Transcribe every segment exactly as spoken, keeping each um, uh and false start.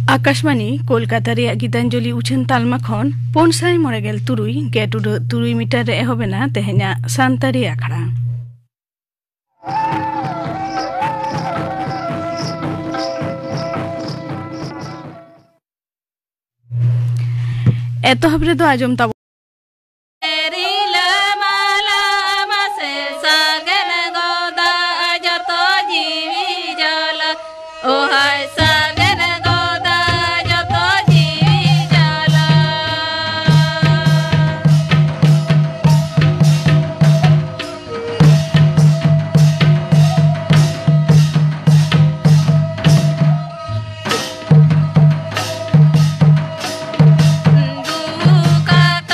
ᱟᱠᱟᱥᱵᱟᱱᱤ ᱠᱳᱞᱠᱟᱛᱟ ᱨᱮᱭᱟᱜ ᱜᱤᱛᱟᱧᱡᱚᱞᱤ ᱩᱪᱷᱟᱹᱱ ᱛᱟᱞᱢᱟ ᱠᱷᱚᱱ ᱯᱩᱱ ᱥᱟᱭ ᱢᱚᱬᱮ ᱜᱮᱞ ᱛᱩᱨᱩᱭ ᱜᱮᱴ ᱩᱰᱟᱹᱜ ᱛᱩᱨᱩᱭ ᱢᱤᱴᱟᱨ ᱨᱮ ᱮᱦᱚᱵ ᱮᱱᱟ ᱛᱮᱦᱮᱧᱟᱜ ᱥᱟᱱᱛᱟᱲᱤ ᱟᱠᱷᱲᱟ᱾ ᱮᱛᱚᱦᱚᱵ ᱨᱮᱫᱚ ᱟᱸᱡᱚᱢ ᱛᱟᱵᱚᱱ ᱨᱤᱞᱟᱹᱢᱟᱞᱟ ᱢᱟᱥᱮ ᱥᱟᱜᱮᱱ ᱜᱚᱫᱟ ᱡᱚᱛᱚ ᱡᱤᱣᱤ ᱡᱟᱞᱟ᱾ ᱳ ᱦᱟᱭ ᱥᱟᱜᱮᱱ ᱜᱚᱫᱟ ᱡᱚᱛᱚ ᱡᱤᱣᱤ ᱡᱟᱞᱟ᱾ ᱫᱩᱠ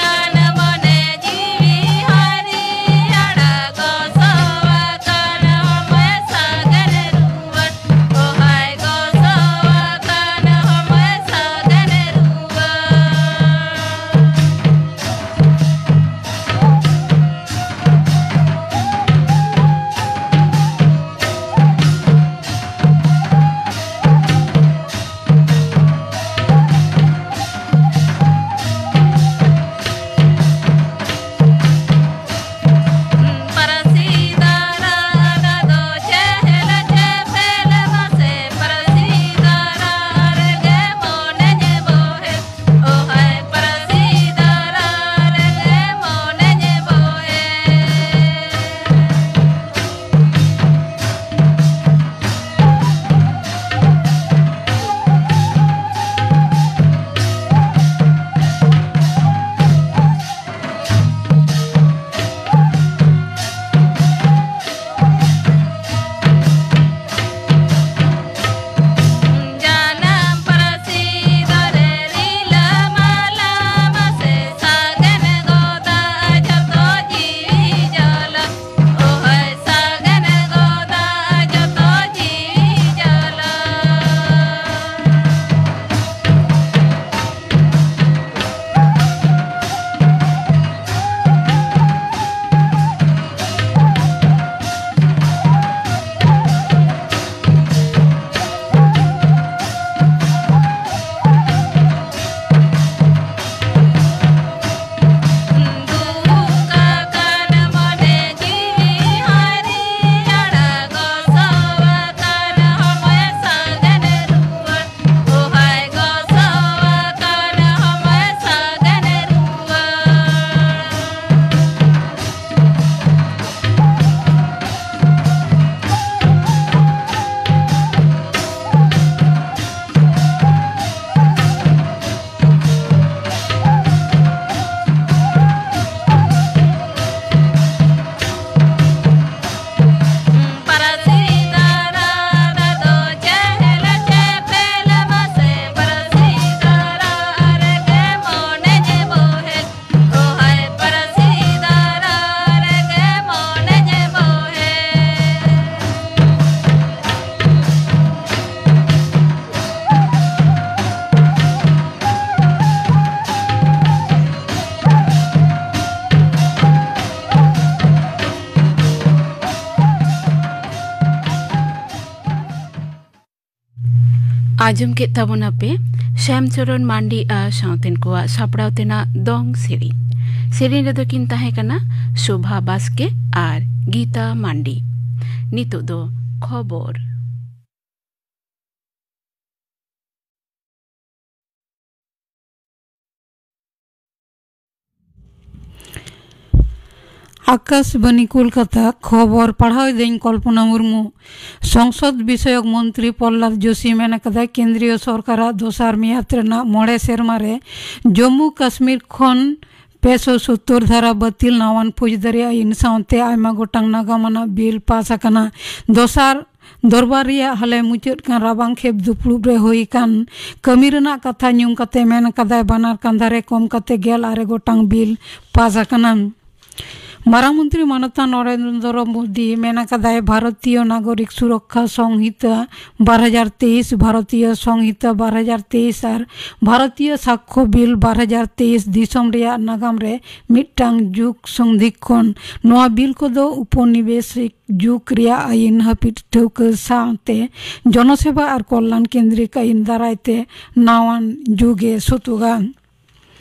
ᱟᱸᱡᱚᱢ ᱠᱮᱫ ᱛᱟᱵᱚᱱᱟᱯᱮ ᱥᱭᱟᱢ ᱪᱚᱨᱚᱱ ᱢᱟᱱᱰᱤ ᱟᱨ ᱥᱟᱶᱛᱮᱱ ᱠᱚᱣᱟᱜ ᱥᱟᱯᱲᱟᱣ ᱛᱮᱱᱟᱜ ᱫᱚᱝ ᱥᱮᱨᱮᱧ᱾ ᱥᱮᱨᱮᱧ ᱨᱮᱫᱚ ᱠᱤᱱ ᱛᱟᱦᱮᱸ ᱠᱟᱱᱟ ᱥᱳᱵᱷᱟ ᱵᱟᱥᱠᱮ ᱟᱨ ᱜᱤᱛᱟ ᱢᱟᱱᱰᱤ᱾ ᱱᱤᱛᱚᱜ ᱫᱚ ᱠᱷᱚᱵᱚᱨ᱾ ᱟᱠᱟᱥᱵᱟᱱᱤ ᱠᱳᱞᱠᱟᱛᱟ, ᱠᱷᱚᱵᱚᱨ ᱯᱟᱲᱦᱟᱣ ᱮᱫᱟᱹᱧ ᱠᱚᱞᱯᱚᱱᱟ ᱢᱩᱨᱢᱩ᱾ ᱥᱚᱝᱥᱚᱫ ᱵᱤᱥᱚᱭᱚᱠ ᱢᱚᱱᱛᱨᱤ ᱯᱨᱚᱦᱞᱟᱫ ᱡᱳᱥᱤ ᱢᱮᱱ ᱟᱠᱟᱫᱟ, ᱠᱮᱱᱫᱨᱤᱭᱚ ᱥᱚᱨᱠᱟᱨᱟᱜ ᱫᱚᱥᱟᱨ ᱢᱮᱭᱟᱫ ᱨᱮᱱᱟᱜ ᱢᱚᱬᱮ ᱥᱮᱨᱢᱟ ᱨᱮ ᱡᱚᱢᱢᱩ ᱠᱟᱥᱢᱤᱨ ᱠᱷᱚᱱ ᱯᱮᱥᱚ ᱥᱳᱛᱛᱳᱨ ᱫᱷᱟᱨᱟ ᱵᱟᱹᱛᱤᱞ, ᱱᱟᱣᱟᱱ ᱯᱷᱳᱡᱽᱫᱟᱨᱤ ᱟᱹᱭᱤᱱ ᱥᱟᱶᱛᱮ ᱟᱭᱢᱟ ᱜᱚᱴᱟᱝ ᱱᱟᱜᱟᱢ ᱟᱱᱟᱜ ᱵᱤᱞ ᱯᱟᱥ ᱟᱠᱟᱱᱟ᱾ ᱫᱚᱥᱟᱨ ᱫᱚᱨᱵᱟᱨ ᱨᱮᱭᱟᱜ ᱦᱟᱞᱮ ᱢᱩᱪᱟᱹᱫ ᱠᱟᱱ ᱨᱟᱵᱟᱝ ᱠᱷᱮᱯ ᱫᱩᱯᱲᱩᱵ ᱨᱮ ᱦᱩᱭ ᱠᱟᱱ ᱠᱟᱹᱢᱤ ᱨᱮᱱᱟᱜ ᱠᱟᱛᱷᱟ ᱧᱩᱢ ᱠᱟᱛᱮ ᱢᱮᱱ ᱟᱠᱟᱫᱟᱭ, ᱵᱟᱱᱟᱨ ᱠᱟᱸᱫᱷᱟ ᱨᱮ ᱠᱚᱢ ᱠᱟᱛᱮ ᱜᱮᱞ ᱟᱨᱮ ᱜᱚᱴᱟᱝ ᱵᱤᱞ ᱯᱟᱥ ᱟᱠᱟᱱᱟ᱾ ᱢᱟᱨᱟᱝ ᱢᱚᱱᱛᱨᱤ ᱢᱟᱱᱚᱛᱟᱱ ᱱᱚᱨᱮᱱᱫᱨᱚ ᱢᱳᱫᱤ ᱢᱮᱱ ᱟᱠᱟᱫᱟᱭ, ᱵᱷᱟᱨᱚᱛᱤᱭᱚ ᱱᱟᱜᱚᱨᱤᱠ ᱥᱩᱨᱚᱠᱠᱷᱟ ᱥᱚᱝᱦᱤᱛᱟ ᱵᱟᱨ ᱦᱟᱡᱟᱨ ᱛᱮᱭᱤᱥ, ᱵᱷᱟᱨᱚᱛᱤᱭᱚ ᱥᱚᱝᱦᱤᱛᱟ ᱵᱟᱨ ᱦᱟᱡᱟᱨ ᱛᱮᱭᱤᱥ ᱟᱨ ᱵᱷᱟᱨᱚᱛᱤᱭᱚ ᱥᱟᱠᱠᱷᱚ ᱵᱤᱞ ᱵᱟᱨ ᱦᱟᱡᱟᱨ ᱛᱮᱭᱤᱥ ᱫᱤᱥᱚᱢ ᱨᱮᱭᱟᱜ ᱱᱟᱜᱟᱢ ᱨᱮ ᱢᱤᱫᱴᱟᱝ ᱡᱩᱜᱽ ᱥᱚᱱᱫᱷᱤᱠᱠᱷᱚᱱ᱾ ᱱᱚᱣᱟ ᱵᱤᱞ ᱠᱚᱫᱚ ᱩᱯᱚᱱᱤᱵᱮᱥᱤᱠ ᱡᱩᱜᱽ ᱨᱮᱭᱟᱜ ᱟᱹᱭᱤᱱ ᱦᱟᱹᱯᱤᱫ ᱴᱷᱟᱹᱣᱠᱟᱹ ᱥᱟᱶᱛᱮ ᱡᱚᱱᱚᱥᱮᱵᱟ ᱟᱨ ᱠᱚᱞᱞᱟᱱ ᱠᱮᱱᱫᱨᱤᱠ ᱟᱹᱭᱤᱱ ᱫᱟᱨᱟᱭ ᱛᱮ ᱱᱟᱣᱟᱱ ᱡᱩᱜᱽ ᱮ ᱥᱩᱛᱩᱜᱟ᱾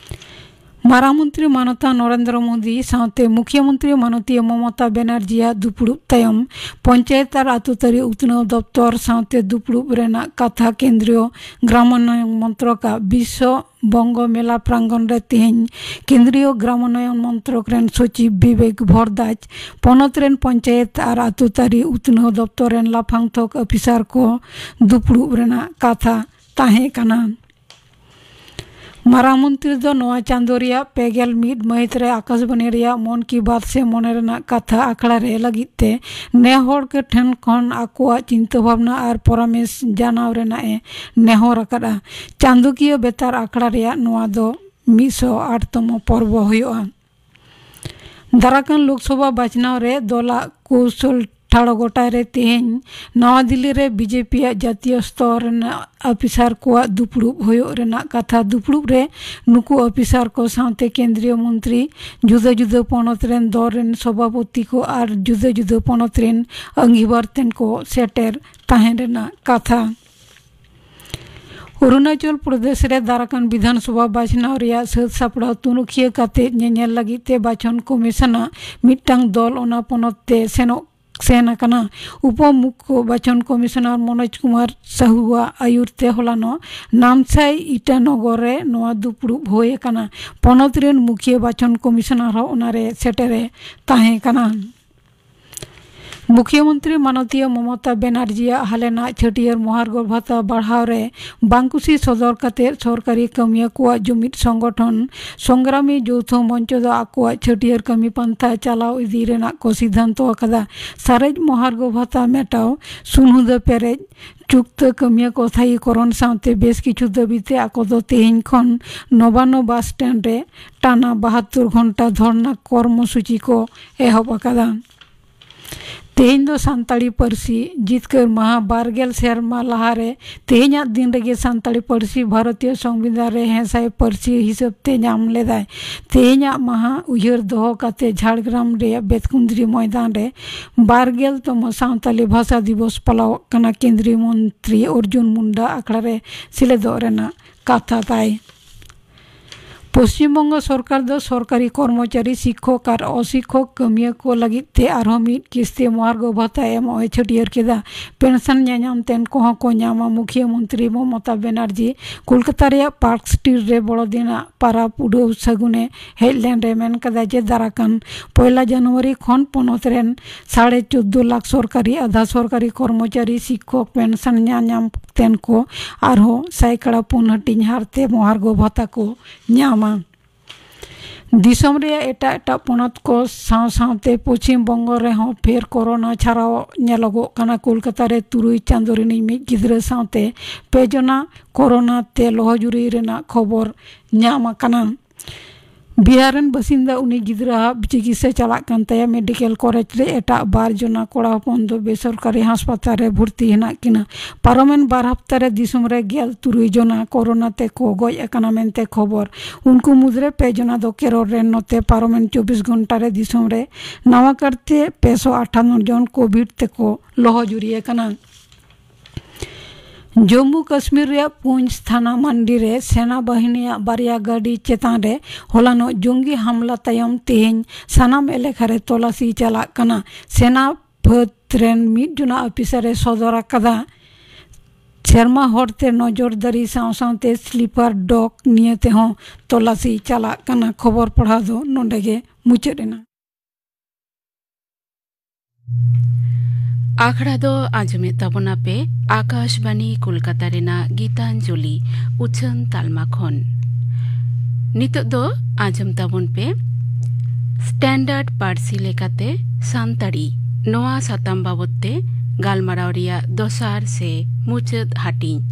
ᱢᱟᱨᱟᱝ ᱢᱚᱱᱛᱨᱤ ᱢᱟᱱᱚᱛᱟᱱ ᱱᱚᱨᱮᱱᱫᱨᱚ ᱢᱳᱫᱤ ᱥᱟᱶᱛᱮ ᱢᱩᱠᱷᱭᱟᱹ ᱢᱚᱱᱛᱨᱤ ᱢᱟᱱᱚᱛᱤᱭᱟᱹ ᱢᱚᱢᱚᱛᱟ ᱵᱮᱱᱟᱨᱡᱤᱭᱟᱜ ᱫᱩᱯᱲᱩᱵ ᱛᱟᱭᱚᱢ ᱯᱚᱧᱪᱟᱭᱮᱛ ᱟᱨ ᱟᱹᱛᱩ ᱛᱟᱹᱨᱤ ᱩᱛᱱᱟᱹᱣ ᱫᱚᱯᱛᱚᱨ ᱥᱟᱶᱛᱮ ᱫᱩᱯᱲᱩᱵ ᱨᱮᱱᱟᱜ ᱠᱟᱛᱷᱟ ᱠᱮᱱᱫᱨᱤᱭᱚ ᱜᱨᱟᱢᱳᱱᱱᱚᱭᱚᱱ ᱢᱚᱱᱛᱨᱚᱠᱟᱜ ᱵᱤᱥᱥᱚ ᱵᱚᱝᱜᱚ ᱢᱮᱞᱟ ᱯᱨᱟᱝᱜᱚᱱ ᱨᱮ ᱛᱮᱦᱮᱧ ᱠᱮᱱᱫᱨᱤᱭᱚ ᱜᱨᱟᱢᱳᱱᱱᱚᱭᱚᱱ ᱢᱚᱱᱛᱨᱚᱠ ᱨᱮᱱ ᱥᱚᱪᱤᱵᱽ ᱵᱤᱵᱮᱠ ᱵᱷᱚᱨᱫᱟᱡᱽ, ᱯᱚᱱᱚᱛ ᱨᱮᱱ ᱯᱚᱧᱪᱟᱭᱮᱛ ᱟᱨ ᱟᱹᱛᱩ ᱛᱟᱹᱨᱤ ᱩᱛᱱᱟᱹᱣ ᱫᱚᱯᱛᱚᱨ ᱨᱮᱱ ᱞᱟᱯᱷᱟᱝ ᱛᱷᱚᱠ ᱚᱯᱷᱤᱥᱟᱨ ᱠᱚ ᱫᱩᱯᱲᱩᱵ ᱨᱮᱱᱟᱜ ᱠᱟᱛᱷᱟ ᱛᱟᱦᱮᱸ ᱠᱟᱱᱟ᱾ ᱢᱟᱨᱟᱝ ᱢᱚᱱᱛᱨᱤ ᱫᱚ ᱱᱚᱣᱟ ᱪᱟᱸᱫᱳ ᱨᱮᱭᱟᱜ ᱯᱮ ᱜᱮᱞ ᱢᱤᱫ ᱢᱟᱹᱦᱤᱛ ᱨᱮ ᱟᱠᱟᱥᱵᱟᱱᱤ ᱨᱮᱭᱟᱜ ᱢᱚᱱ ᱠᱤ ᱵᱟᱛ ᱥᱮ ᱢᱚᱱᱮ ᱨᱮᱱᱟᱜ ᱠᱟᱛᱷᱟ ᱟᱠᱷᱲᱟ ᱨᱮ ᱞᱟᱹᱜᱤᱫ ᱛᱮ ᱱᱮ ᱦᱚᱲ ᱠᱚ ᱴᱷᱮᱱ ᱠᱷᱚᱱ ᱟᱠᱚᱣᱟᱜ ᱪᱤᱱᱛᱟᱹ ᱵᱷᱟᱵᱽᱱᱟ ᱟᱨ ᱯᱚᱨᱟᱢᱮᱥ ᱡᱟᱱᱟᱣ ᱨᱮᱱᱟᱜ ᱮ ᱱᱮᱦᱚᱨ ᱟᱠᱟᱫᱼᱟ᱾ ᱪᱟᱸᱫᱳᱠᱤᱭᱟᱹ ᱵᱮᱛᱟᱨ ᱟᱠᱷᱲᱟ ᱨᱮᱭᱟᱜ ᱱᱚᱣᱟ ᱫᱚ ᱢᱤᱫ ᱥᱚ ᱟᱴ ᱛᱚᱢᱚ ᱯᱚᱨᱵᱚ ᱦᱩᱭᱩᱜᱼᱟ᱾ ᱫᱟᱨᱟᱠᱟᱱ ᱞᱳᱠᱥᱚᱵᱷᱟ ᱵᱟᱪᱷᱱᱟᱣ ᱨᱮ ᱫᱚᱞᱟᱜ ᱠᱳᱣᱥᱚᱞ ᱴᱷᱟᱲᱚ ᱜᱚᱴᱟᱭ ᱨᱮ ᱛᱮᱦᱮᱧ ᱱᱟᱣᱟ ᱫᱤᱞᱞᱤ ᱨᱮ ᱵᱤᱡᱮᱯᱤ ᱟᱜ ᱡᱟᱹᱛᱤᱭᱚ ᱥᱛᱚᱨ ᱨᱮᱱᱟᱜ ᱚᱯᱷᱤᱥᱟᱨ ᱠᱚᱣᱟᱜ ᱫᱩᱯᱲᱩᱵ ᱦᱩᱭᱩᱜ ᱨᱮᱱᱟᱜ ᱠᱟᱛᱷᱟ᱾ ᱫᱩᱯᱲᱩᱵ ᱨᱮ ᱱᱩᱠᱩ ᱚᱯᱷᱤᱥᱟᱨ ᱠᱚ ᱥᱟᱶᱛᱮ ᱠᱮᱱᱫᱨᱤᱭᱚ ᱢᱚᱱᱛᱨᱤ, ᱡᱩᱫᱟᱹ ᱡᱩᱫᱟᱹ ᱯᱚᱱᱚᱛ ᱨᱮᱱ ᱫᱚᱞ ᱨᱮᱱ ᱥᱚᱵᱷᱟᱯᱚᱛᱤ ᱠᱚ ᱟᱨ ᱡᱩᱫᱟᱹ ᱡᱩᱫᱟᱹ ᱯᱚᱱᱚᱛ ᱨᱮᱱ ᱟᱹᱝᱜᱤᱵᱷᱟᱨ ᱛᱮᱱ ᱠᱚ ᱥᱮᱴᱮᱨ ᱛᱟᱦᱮᱸ ᱨᱮᱱᱟᱜ ᱠᱟᱛᱷᱟ᱾ ᱚᱨᱩᱱᱟᱪᱚᱞ ᱯᱨᱚᱫᱮᱥ ᱨᱮ ᱫᱟᱨᱟᱠᱟᱱ ᱵᱤᱫᱷᱟᱱ ᱥᱚᱵᱷᱟ ᱵᱟᱪᱷᱱᱟᱣ ᱨᱮᱭᱟᱜ ᱥᱟᱹᱛ ᱥᱟᱯᱲᱟᱣ ᱛᱩᱱᱩᱠᱷᱤᱭᱟᱹ ᱠᱟᱛᱮ ᱧᱮᱧᱮᱞ ᱞᱟᱹᱜᱤᱫ ᱛᱮ ᱵᱟᱪᱷᱚᱱ ᱠᱚᱢᱤᱥᱚᱱᱟᱜ ᱢᱤᱫᱴᱟᱝ ᱫᱚᱞ ᱚᱱᱟ ᱯᱚᱱᱚᱛ ᱛᱮ ᱥᱮᱱᱚᱜ ᱥᱮᱱ ᱟᱠᱟᱱᱟ᱾ ᱩᱯᱚ ᱢᱩᱠᱷᱚ ᱵᱟᱪᱷᱚᱱ ᱠᱚᱢᱤᱥᱚᱱᱟᱨ ᱢᱚᱱᱳᱡᱽ ᱠᱩᱢᱟᱨ ᱥᱟᱦᱩᱣᱟᱜ ᱟᱹᱭᱩᱨ ᱛᱮ ᱦᱚᱞᱟᱱᱚᱜ ᱱᱟᱢᱥᱟᱭ ᱤᱴᱟᱱᱚᱜᱚᱨ ᱨᱮ ᱱᱚᱣᱟ ᱫᱩᱯᱲᱩᱵ ᱦᱩᱭ ᱟᱠᱟᱱᱟ᱾ ᱯᱚᱱᱚᱛ ᱨᱮᱱ ᱢᱩᱠᱷᱤᱭᱟᱹ ᱵᱟᱪᱷᱚᱱ ᱠᱚᱢᱤᱥᱚᱱᱟᱨ ᱦᱚᱸ ᱚᱱᱟᱨᱮ ᱥᱮᱴᱮᱨᱮ ᱛᱟᱦᱮᱸ ᱠᱟᱱᱟ᱾ ᱢᱩᱠᱷᱭᱟᱹᱢᱚᱱᱛᱨᱤ ᱢᱟᱱᱚᱛᱤᱭᱟᱹ ᱢᱚᱢᱚᱛᱟ ᱵᱮᱱᱟᱨᱡᱤᱭᱟᱜ ᱦᱟᱞᱮᱱᱟᱜ ᱪᱷᱟᱹᱴᱭᱟᱹᱨ ᱢᱚᱦᱟᱨᱜᱚ ᱵᱷᱟᱛᱟ ᱵᱟᱲᱦᱟᱣ ᱨᱮ ᱵᱟᱝᱠᱩᱥᱤ ᱥᱚᱫᱚᱨ ᱠᱟᱛᱮ ᱥᱚᱨᱠᱟᱨᱤ ᱠᱟᱹᱢᱤᱭᱟᱹ ᱠᱚᱣᱟᱜ ᱡᱩᱢᱤᱫ ᱥᱚᱝᱜᱚᱴᱷᱚᱱ ᱥᱚᱝᱜᱨᱟᱢᱤ ᱡᱳᱣᱛᱷᱚ ᱢᱚᱧᱪᱚ ᱫᱚ ᱟᱠᱚᱣᱟᱜ ᱪᱷᱟᱹᱴᱭᱟᱹᱨ ᱠᱟᱹᱢᱤ ᱯᱟᱱᱛᱷᱟ ᱪᱟᱞᱟᱣ ᱤᱫᱤ ᱨᱮᱱᱟᱜ ᱠᱚ ᱥᱤᱫᱷᱟᱱᱛᱚ ᱟᱠᱟᱫᱟ᱾ ᱥᱟᱨᱮᱡ ᱢᱚᱦᱟᱨᱜᱚ ᱵᱷᱟᱛᱟ ᱢᱮᱴᱟᱣ, ᱥᱩᱱᱦᱩᱫᱟᱹ ᱯᱮᱨᱮᱡ, ᱪᱩᱠᱛᱟᱹ ᱠᱟᱹᱢᱤᱭᱟᱹ ᱠᱚ ᱛᱷᱟᱭᱤᱠᱚᱨᱚᱱ ᱥᱟᱶᱛᱮ ᱵᱮᱥ ᱠᱤᱪᱷᱩ ᱫᱟᱹᱵᱤ ᱛᱮ ᱟᱠᱚ ᱫᱚ ᱛᱮᱦᱮᱧ ᱠᱷᱚᱱ ᱱᱚᱵᱟᱱᱱᱚ ᱵᱟᱥ ᱥᱴᱮᱱᱰ ᱨᱮ ᱴᱟᱱᱟ ᱵᱟᱦᱟᱛᱛᱳᱨ ᱜᱷᱚᱱᱴᱟ ᱫᱷᱚᱨᱱᱟ ᱠᱚᱨᱢᱚᱥᱩᱪᱤ ᱠᱚ ᱮᱦᱚᱵ ᱟᱠᱟᱫᱟ᱾ ᱛᱮᱦᱮᱧ ᱫᱚ ᱥᱟᱱᱛᱟᱲᱤ ᱯᱟᱹᱨᱥᱤ ᱡᱤᱛᱠᱟᱹᱨ ᱢᱟᱦᱟ᱾ ᱵᱟᱨ ᱜᱮᱞ ᱥᱮᱨᱢᱟ ᱞᱟᱦᱟᱨᱮ ᱛᱮᱦᱮᱧᱟᱜ ᱫᱤᱱ ᱨᱮᱜᱮ ᱥᱟᱱᱛᱟᱲᱤ ᱯᱟᱹᱨᱥᱤ ᱵᱷᱟᱨᱚᱛᱤᱭᱚ ᱥᱚᱝᱵᱤᱫᱷᱟᱱ ᱨᱮ ᱦᱮᱸᱥᱟᱭ ᱯᱟᱹᱨᱥᱤ ᱦᱤᱥᱟᱹᱵ ᱛᱮ ᱧᱟᱢ ᱞᱮᱫᱟᱭ᱾ ᱛᱮᱦᱮᱧᱟᱜ ᱢᱟᱦᱟ ᱩᱭᱦᱟᱹᱨ ᱫᱚᱦᱚ ᱠᱟᱛᱮ ᱡᱷᱟᱲᱜᱨᱟᱢ ᱨᱮᱭᱟᱜ ᱵᱮᱛᱠᱩᱸᱫᱽᱨᱤ ᱢᱚᱭᱫᱟᱱ ᱨᱮ ᱵᱟᱨ ᱜᱮᱞ ᱛᱚᱢᱚ ᱥᱟᱱᱛᱟᱲᱤ ᱵᱷᱟᱥᱟ ᱫᱤᱵᱚᱥ ᱯᱟᱞᱟᱣᱚᱜ ᱠᱟᱱᱟ᱾ ᱠᱮᱱᱫᱽᱨᱤᱭᱚ ᱢᱚᱱᱛᱨᱤ ᱚᱨᱡᱩᱱ ᱢᱩᱱᱰᱟ ᱟᱠᱷᱲᱟ ᱨᱮ ᱥᱮᱞᱮᱫᱚᱜ ᱨᱮᱱᱟᱜ ᱠᱟᱛᱷᱟ ᱛᱟᱭ᱾ ᱯᱚᱥᱪᱤᱢ ᱵᱚᱝᱜᱚ ᱥᱚᱨᱠᱟᱨ ᱫᱚ ᱥᱚᱨᱠᱟᱨᱤ ᱠᱚᱨᱢᱚᱪᱟᱨᱤ, ᱥᱤᱠᱠᱷᱚᱠ ᱟᱨ ᱚᱥᱤᱠᱠᱷᱚᱠ ᱠᱟᱹᱢᱤᱭᱟᱹ ᱠᱚ ᱞᱟᱹᱜᱤᱫ ᱛᱮ ᱟᱨᱦᱚᱸ ᱢᱤᱫ ᱠᱤᱥᱛᱤ ᱢᱚᱦᱟᱨᱜᱚ ᱵᱷᱟᱛᱟ ᱮᱢᱚᱜ ᱮ ᱪᱷᱟᱹᱴᱭᱟᱹᱨ ᱠᱮᱫᱟ᱾ ᱯᱮᱱᱥᱚᱱ ᱧᱟᱧᱟᱢ ᱛᱮᱱ ᱠᱚᱦᱚᱸ ᱠᱚ ᱧᱟᱢᱟ᱾ ᱢᱩᱠᱷᱭᱟᱹ ᱢᱚᱱᱛᱨᱤ ᱢᱚᱢᱚᱛᱟ ᱵᱮᱱᱟᱨᱡᱤ ᱠᱳᱞᱠᱟᱛᱟ ᱨᱮᱭᱟᱜ ᱯᱟᱨᱠ ᱥᱴᱨᱤᱴ ᱨᱮ ᱵᱚᱲᱚ ᱫᱤᱱᱟᱜ ᱯᱟᱨᱟᱵᱽ ᱩᱰᱟᱹᱣ ᱥᱟᱹᱜᱩᱱᱮ ᱦᱮᱡ ᱞᱮᱱ ᱨᱮ ᱢᱮᱱ ᱠᱟᱫᱟ ᱡᱮ ᱫᱟᱨᱟᱠᱟᱱ ᱯᱚᱭᱞᱟ ᱡᱟᱱᱩᱣᱟᱨᱤ ᱠᱷᱚᱱ ᱯᱚᱱᱚᱛ ᱨᱮᱱ ᱥᱟᱲᱮ ᱪᱳᱫᱫᱳ ᱞᱟᱠᱷ ᱥᱚᱨᱠᱟᱨᱤ, ᱟᱫᱷᱟ ᱥᱚᱨᱠᱟᱨᱤ ᱠᱚᱨᱢᱚᱪᱟᱨᱤ, ᱥᱤᱠᱠᱷᱚᱠ, ᱯᱮᱱᱥᱚᱱ ᱧᱟᱧᱟᱢ ᱛᱮᱱ ᱠᱚ ᱟᱨᱦᱚᱸ ᱥᱟᱭᱠᱟᱲᱟ ᱯᱩᱱ ᱦᱟᱹᱴᱤᱧ ᱦᱟᱨᱛᱮ ᱢᱚᱦᱟᱨᱜᱚ ᱵᱷᱟᱛᱟ ᱠᱚ ᱧᱟᱢᱟ᱾ ᱫᱤᱥᱚᱢ ᱨᱮᱭᱟᱜ ᱮᱴᱟᱜ ᱮᱴᱟᱜ ᱯᱚᱱᱚᱛ ᱠᱚ ᱥᱟᱶ ᱥᱟᱶᱛᱮ ᱯᱚᱪᱷᱤᱢ ᱵᱚᱝᱜᱚ ᱨᱮᱦᱚᱸ ᱯᱷᱮᱨ ᱠᱚᱨᱳᱱᱟ ᱪᱷᱟᱨᱟᱣ ᱧᱮᱞᱚᱜᱚᱜ ᱠᱟᱱᱟ᱾ ᱠᱳᱞᱠᱟᱛᱟ ᱨᱮ ᱛᱩᱨᱩᱭ ᱪᱟᱸᱫᱳ ᱨᱤᱱᱤᱡ ᱢᱤᱫ ᱜᱤᱫᱽᱨᱟᱹ ᱥᱟᱶᱛᱮ ᱯᱮ ᱡᱚᱱᱟ ᱠᱚᱨᱳᱱᱟ ᱛᱮ ᱞᱚᱦᱚᱡᱩᱨᱤ ᱨᱮᱱᱟᱜ ᱠᱷᱚᱵᱚᱨ ᱧᱟᱢ ᱟᱠᱟᱱᱟ᱾ ᱵᱤᱦᱟᱨ ᱨᱮᱱ ᱵᱟᱥᱤᱱᱫᱟ ᱩᱱᱤ ᱜᱤᱫᱽᱨᱟᱹ ᱟᱜ ᱪᱤᱠᱤᱛᱥᱟ ᱪᱟᱞᱟᱜ ᱠᱟᱱ ᱛᱟᱭᱟ᱾ ᱢᱮᱰᱤᱠᱮᱞ ᱠᱚᱞᱮᱡᱽ ᱨᱮ ᱮᱴᱟᱜ ᱵᱟᱨ ᱡᱚᱱᱟ ᱠᱚᱲᱟ ᱦᱚᱯᱚᱱ ᱫᱚ ᱵᱮᱥᱚᱨᱠᱟᱨᱤ ᱦᱟᱥᱯᱟᱛᱟᱞ ᱨᱮ ᱵᱷᱚᱨᱛᱤ ᱦᱮᱱᱟᱜ ᱠᱤᱱᱟ᱾ ᱯᱟᱨᱚᱢᱮᱱ ᱵᱟᱨ ᱦᱟᱯᱛᱟ ᱨᱮ ᱫᱤᱥᱚᱢ ᱨᱮ ᱜᱮᱞ ᱛᱩᱨᱩᱭ ᱡᱚᱱᱟ ᱠᱚᱨᱳᱱᱟ ᱛᱮᱠᱚ ᱜᱚᱡ ᱟᱠᱟᱱᱟ ᱢᱮᱱᱛᱮ ᱠᱷᱚᱵᱚᱨ᱾ ᱩᱱᱠᱩ ᱢᱩᱫᱽᱨᱮ ᱯᱮ ᱡᱚᱱᱟ ᱫᱚ ᱠᱮᱨᱚᱞ ᱨᱮᱱ᱾ ᱱᱚᱛᱮ ᱯᱟᱨᱚᱢᱮᱱ ᱪᱚᱵᱵᱤᱥ ᱜᱷᱚᱱᱴᱟ ᱨᱮ ᱫᱤᱥᱚᱢ ᱨᱮ ᱱᱟᱣᱟ ᱠᱟᱨᱛᱮ ᱯᱮ ᱥᱚ ᱟᱴᱷᱟᱱᱱᱚ ᱡᱚᱱ ᱠᱳᱵᱷᱤᱰ ᱛᱮᱠᱚ ᱞᱚᱦᱚᱡᱩᱨᱤ ᱟᱠᱟᱱᱟ᱾ ᱡᱚᱢᱢᱩ ᱠᱟᱥᱢᱤᱨ ᱨᱮᱭᱟᱜ ᱯᱩᱧᱪᱷ ᱛᱷᱟᱱᱟ ᱢᱟᱱᱰᱤ ᱨᱮ ᱥᱮᱱᱟ ᱵᱟᱦᱤᱱᱤᱭᱟᱜ ᱵᱟᱨᱭᱟ ᱜᱟᱹᱰᱤ ᱪᱮᱛᱟᱱ ᱨᱮ ᱦᱚᱞᱟᱱᱚᱜ ᱡᱚᱝᱜᱤ ᱦᱟᱢᱞᱟ ᱛᱟᱭᱚᱢ ᱛᱮᱦᱮᱧ ᱥᱟᱱᱟᱢ ᱮᱞᱟᱠᱟ ᱨᱮ ᱛᱚᱞᱟᱥᱤ ᱪᱟᱞᱟᱜ ᱠᱟᱱᱟ᱾ ᱥᱮᱱᱟ ᱯᱷᱟᱹᱫ ᱨᱮᱱ ᱢᱤᱫ ᱡᱚᱱᱟ ᱚᱯᱷᱤᱥᱟᱨ ᱮ ᱥᱚᱫᱚᱨ ᱟᱠᱟᱫᱟ᱾ ᱥᱮᱨᱢᱟ ᱦᱚᱨᱛᱮ ᱱᱚᱡᱚᱨᱫᱟᱨᱤ ᱥᱟᱶ ᱥᱟᱶᱛᱮ ᱥᱞᱤᱯᱟᱨ ᱰᱚᱜ ᱱᱤᱭᱟᱹ ᱛᱮᱦᱚᱸ ᱛᱚᱞᱟᱥᱤ ᱪᱟᱞᱟᱜ ᱠᱟᱱᱟ᱾ ᱠᱷᱚᱵᱚᱨ ᱯᱟᱲᱦᱟᱣ ᱫᱚ ᱱᱚᱰᱮ ᱜᱮ ᱢᱩᱪᱟᱹᱫ ᱮᱱᱟ᱾ ᱟᱠᱷᱲᱟ ᱫᱚ ᱟᱸᱡᱚᱢᱮᱫ ᱛᱟᱵᱚᱱᱟᱯᱮ ᱟᱠᱟᱥᱵᱟᱱᱤ ᱠᱳᱞᱠᱟᱛᱟ ᱨᱮᱱᱟᱜ ᱜᱤᱛᱟᱧᱡᱚᱞᱤ ᱩᱪᱷᱟᱹᱱ ᱛᱟᱞᱢᱟ ᱠᱷᱚᱱ᱾ ᱱᱤᱛᱚᱜ ᱫᱚ ᱟᱸᱡᱚᱢ ᱛᱟᱵᱚᱱ ᱯᱮ ᱥᱴᱮᱱᱰᱟᱨᱰ ᱯᱟᱹᱨᱥᱤ ᱞᱮᱠᱟᱛᱮ ᱥᱟᱱᱛᱟᱲᱤ, ᱱᱚᱣᱟ ᱥᱟᱛᱟᱢ ᱵᱟᱵᱚᱛ ᱛᱮ ᱜᱟᱞᱢᱟᱨᱟᱣ ᱨᱮᱭᱟᱜ ᱫᱚᱥᱟᱨ ᱥᱮ ᱢᱩᱪᱟᱹᱫ ᱦᱟᱹᱴᱤᱧ᱾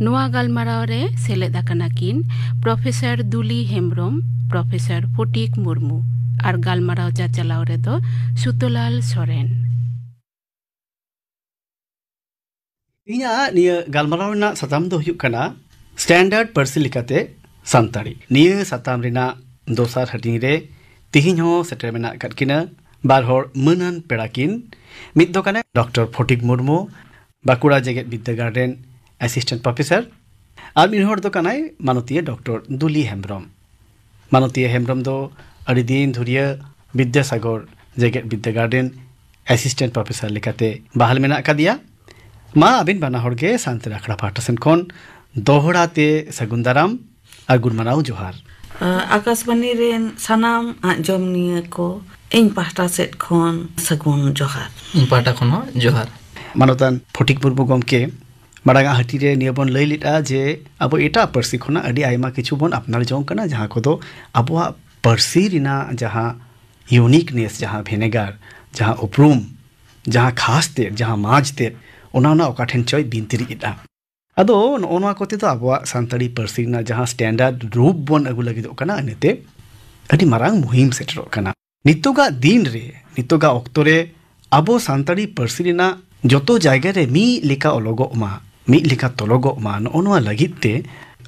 ᱱᱚᱣᱟ ᱜᱟᱞᱢᱟᱨᱟᱣ ᱨᱮ ᱥᱮᱞᱮᱫ ᱟᱠᱟᱱᱟ ᱠᱤᱱ ᱯᱨᱚᱯᱷᱮᱥᱚᱨ ᱫᱩᱞᱤ ᱦᱮᱢᱵᱽᱨᱚᱢ, ᱯᱨᱚᱯᱷᱮᱥᱚᱨ ᱯᱷᱚᱴᱤᱠ ᱢᱩᱨᱢᱩ ᱟᱨ ᱜᱟᱞᱢᱟᱨᱟᱣ ᱪᱟᱪᱟᱞᱟᱣ ᱨᱮᱫᱚ ᱥᱩᱛᱚᱞᱟᱞ ᱥᱚᱨᱮᱱ᱾ ᱤᱧᱟᱹᱜ ᱱᱤᱭᱟᱹ ᱜᱟᱞᱢᱟᱨᱟᱣ ᱨᱮᱱᱟᱜ ᱥᱟᱛᱟᱢ ᱫᱚ ᱦᱩᱭᱩᱜ ᱠᱟᱱᱟ ᱥᱴᱮᱱᱰᱟᱨᱰ ᱯᱟᱹᱨᱥᱤ ᱞᱮᱠᱟᱛᱮ ᱥᱟᱱᱛᱟᱲᱤ᱾ ᱱᱤᱭᱟᱹ ᱥᱟᱛᱟᱢ ᱨᱮᱱᱟᱜ ᱫᱚᱥᱟᱨ ᱦᱟᱹᱴᱤᱧ ᱨᱮ ᱛᱤᱦᱤᱧ ᱦᱚᱸ ᱥᱮᱴᱮᱨ ᱢᱮᱱᱟᱜ ᱟᱠᱟᱫ ᱠᱤᱱᱟ ᱵᱟᱨ ᱦᱚᱲ ᱢᱟᱹᱱᱟᱱ ᱯᱮᱲᱟ ᱠᱤᱱ᱾ ᱢᱤᱫ ᱫᱚ ᱠᱟᱱᱟᱭ ᱰᱚᱠᱴᱚᱨ ᱯᱷᱚᱴᱤᱠ ᱢᱩᱨᱢᱩ, ᱵᱟᱸᱠᱩᱲᱟ ᱡᱮᱜᱮᱛ ᱵᱤᱨᱫᱟᱹᱜᱟᱲ ᱨᱮᱱ ᱮᱥᱤᱥᱴᱮᱱᱴ ᱯᱨᱚᱯᱷᱮᱥᱚᱨ, ᱟᱨ ᱢᱤᱫ ᱦᱚᱲ ᱫᱚ ᱠᱟᱱᱟᱭ ᱢᱟᱱᱚᱛᱤᱭᱟᱹ ᱰᱚᱠᱴᱚᱨ ᱫᱩᱞᱤ ᱦᱮᱢᱵᱽᱨᱚᱢ᱾ ᱢᱟᱱᱚᱛᱤᱭᱟᱹ ᱦᱮᱢᱵᱽᱨᱚᱢ ᱫᱚ ᱟᱹᱰᱤ ᱫᱤᱱ ᱫᱷᱩᱨᱤᱭᱟᱹ ᱵᱤᱫᱽᱫᱟᱥᱟᱜᱚᱨ ᱡᱮᱜᱮᱛ ᱵᱤᱨᱫᱟᱹᱜᱟᱲ ᱨᱮᱱ ᱮᱥᱤᱥᱴᱮᱱᱴ ᱯᱨᱚᱯᱷᱮᱥᱚᱨ ᱞᱮᱠᱟᱛᱮ ᱵᱟᱦᱟᱞ ᱢᱮᱱᱟᱜ ᱟᱠᱟᱫᱮᱭᱟ᱾ ᱢᱟ ᱟᱹᱵᱤᱱ ᱵᱟᱱᱟ ᱦᱚᱲ ᱜᱮ ᱥᱟᱱᱛᱟᱲ ᱟᱠᱷᱲᱟ ᱯᱟᱦᱴᱟ ᱥᱮᱱ ᱠᱷᱚᱱ ᱫᱚᱦᱲᱟ ᱛᱮ ᱥᱟᱹᱜᱩᱱ ᱫᱟᱨᱟᱢ ᱟᱨ ᱜᱩᱱ ᱢᱟᱱᱟᱣ ᱡᱚᱦᱟᱨ᱾ ᱟᱠᱟᱥᱵᱟᱱᱤ ᱨᱮᱱ ᱥᱟᱱᱟᱢ ᱟᱸᱡᱚᱢᱤᱭᱟᱹ ᱠᱚ, ᱤᱧ ᱯᱟᱦᱴᱟ ᱥᱮᱫ ᱠᱷᱚᱱ ᱥᱟᱹᱜᱩᱱ ᱡᱚᱦᱟᱨ᱾ ᱤᱧ ᱯᱟᱦᱴᱟ ᱠᱷᱚᱱ ᱦᱚᱸ ᱡᱚᱦᱟᱨ᱾ ᱢᱟᱱᱚᱛᱟᱱ ᱯᱷᱚᱴᱤᱠ ᱢᱩᱨᱢᱩ ᱜᱚᱢᱠᱮ, ᱢᱟᱲᱟᱝ ᱟᱜ ᱦᱟᱹᱴᱤᱧ ᱨᱮ ᱱᱤᱭᱟᱹ ᱵᱚᱱ ᱞᱟᱹᱭ ᱞᱮᱫᱼᱟ ᱡᱮ ᱟᱵᱚ ᱮᱴᱟᱜ ᱯᱟᱹᱨᱥᱤ ᱠᱷᱚᱱᱟᱜ ᱟᱹᱰᱤ ᱟᱭᱢᱟ ᱠᱤᱪᱷᱩ ᱵᱚᱱ ᱟᱯᱱᱟᱨ ᱡᱚᱝ ᱠᱟᱱᱟ, ᱡᱟᱦᱟᱸ ᱠᱚᱫᱚ ᱟᱵᱚᱣᱟᱜ ᱯᱟᱹᱨᱥᱤ ᱨᱮᱱᱟᱜ ᱡᱟᱦᱟᱸ ᱤᱭᱩᱱᱤᱠᱱᱮᱥ, ᱡᱟᱦᱟᱸ ᱵᱷᱮᱱᱮᱜᱟᱨ, ᱡᱟᱦᱟᱸ ᱩᱯᱨᱩᱢ, ᱡᱟᱦᱟᱸ ᱠᱷᱟᱥ ᱛᱮᱫ, ᱡᱟᱦᱟᱸ ᱢᱟᱡᱽ ᱛᱮᱫ, ᱚᱱᱟ ᱚᱱᱟ ᱚᱠᱟ ᱴᱷᱮᱱ ᱪᱚᱭ ᱵᱤᱱᱛᱤᱨᱤᱡ ᱮᱫᱟ᱾ ᱟᱫᱚ ᱱᱚᱜᱼᱚ ᱱᱚᱣᱟ ᱠᱚᱛᱮ ᱫᱚ ᱟᱵᱚᱣᱟᱜ ᱥᱟᱱᱛᱟᱲᱤ ᱯᱟᱹᱨᱥᱤ ᱨᱮᱱᱟᱜ ᱡᱟᱦᱟᱸ ᱥᱴᱮᱱᱰᱟᱨᱰ ᱨᱩᱯ ᱵᱚᱱ ᱟᱹᱜᱩ ᱞᱟᱹᱜᱤᱫᱚᱜ ᱠᱟᱱᱟ, ᱤᱱᱟᱹᱛᱮ ᱟᱹᱰᱤ ᱢᱟᱨᱟᱝ ᱢᱩᱦᱤᱢ ᱥᱮᱴᱮᱨᱚᱜ ᱠᱟᱱᱟ᱾ ᱱᱤᱛᱚᱜᱟᱜ ᱫᱤᱱ ᱨᱮ, ᱱᱤᱛᱚᱜᱟᱜ ᱚᱠᱛᱚ ᱨᱮ ᱟᱵᱚ ᱥᱟᱱᱛᱟᱲᱤ ᱯᱟᱹᱨᱥᱤ ᱨᱮᱱᱟᱜ ᱡᱚᱛᱚ ᱡᱟᱭᱜᱟ ᱨᱮ ᱢᱤᱫ ᱞᱮᱠᱟ ᱚᱞᱚᱜᱚᱜ ᱢᱟ, ᱢᱤᱫ ᱞᱮᱠᱟ ᱛᱚᱞᱚᱜᱚᱜ ᱢᱟ, ᱱᱚᱜᱼᱚ ᱱᱚᱣᱟ ᱞᱟᱹᱜᱤᱫ ᱛᱮ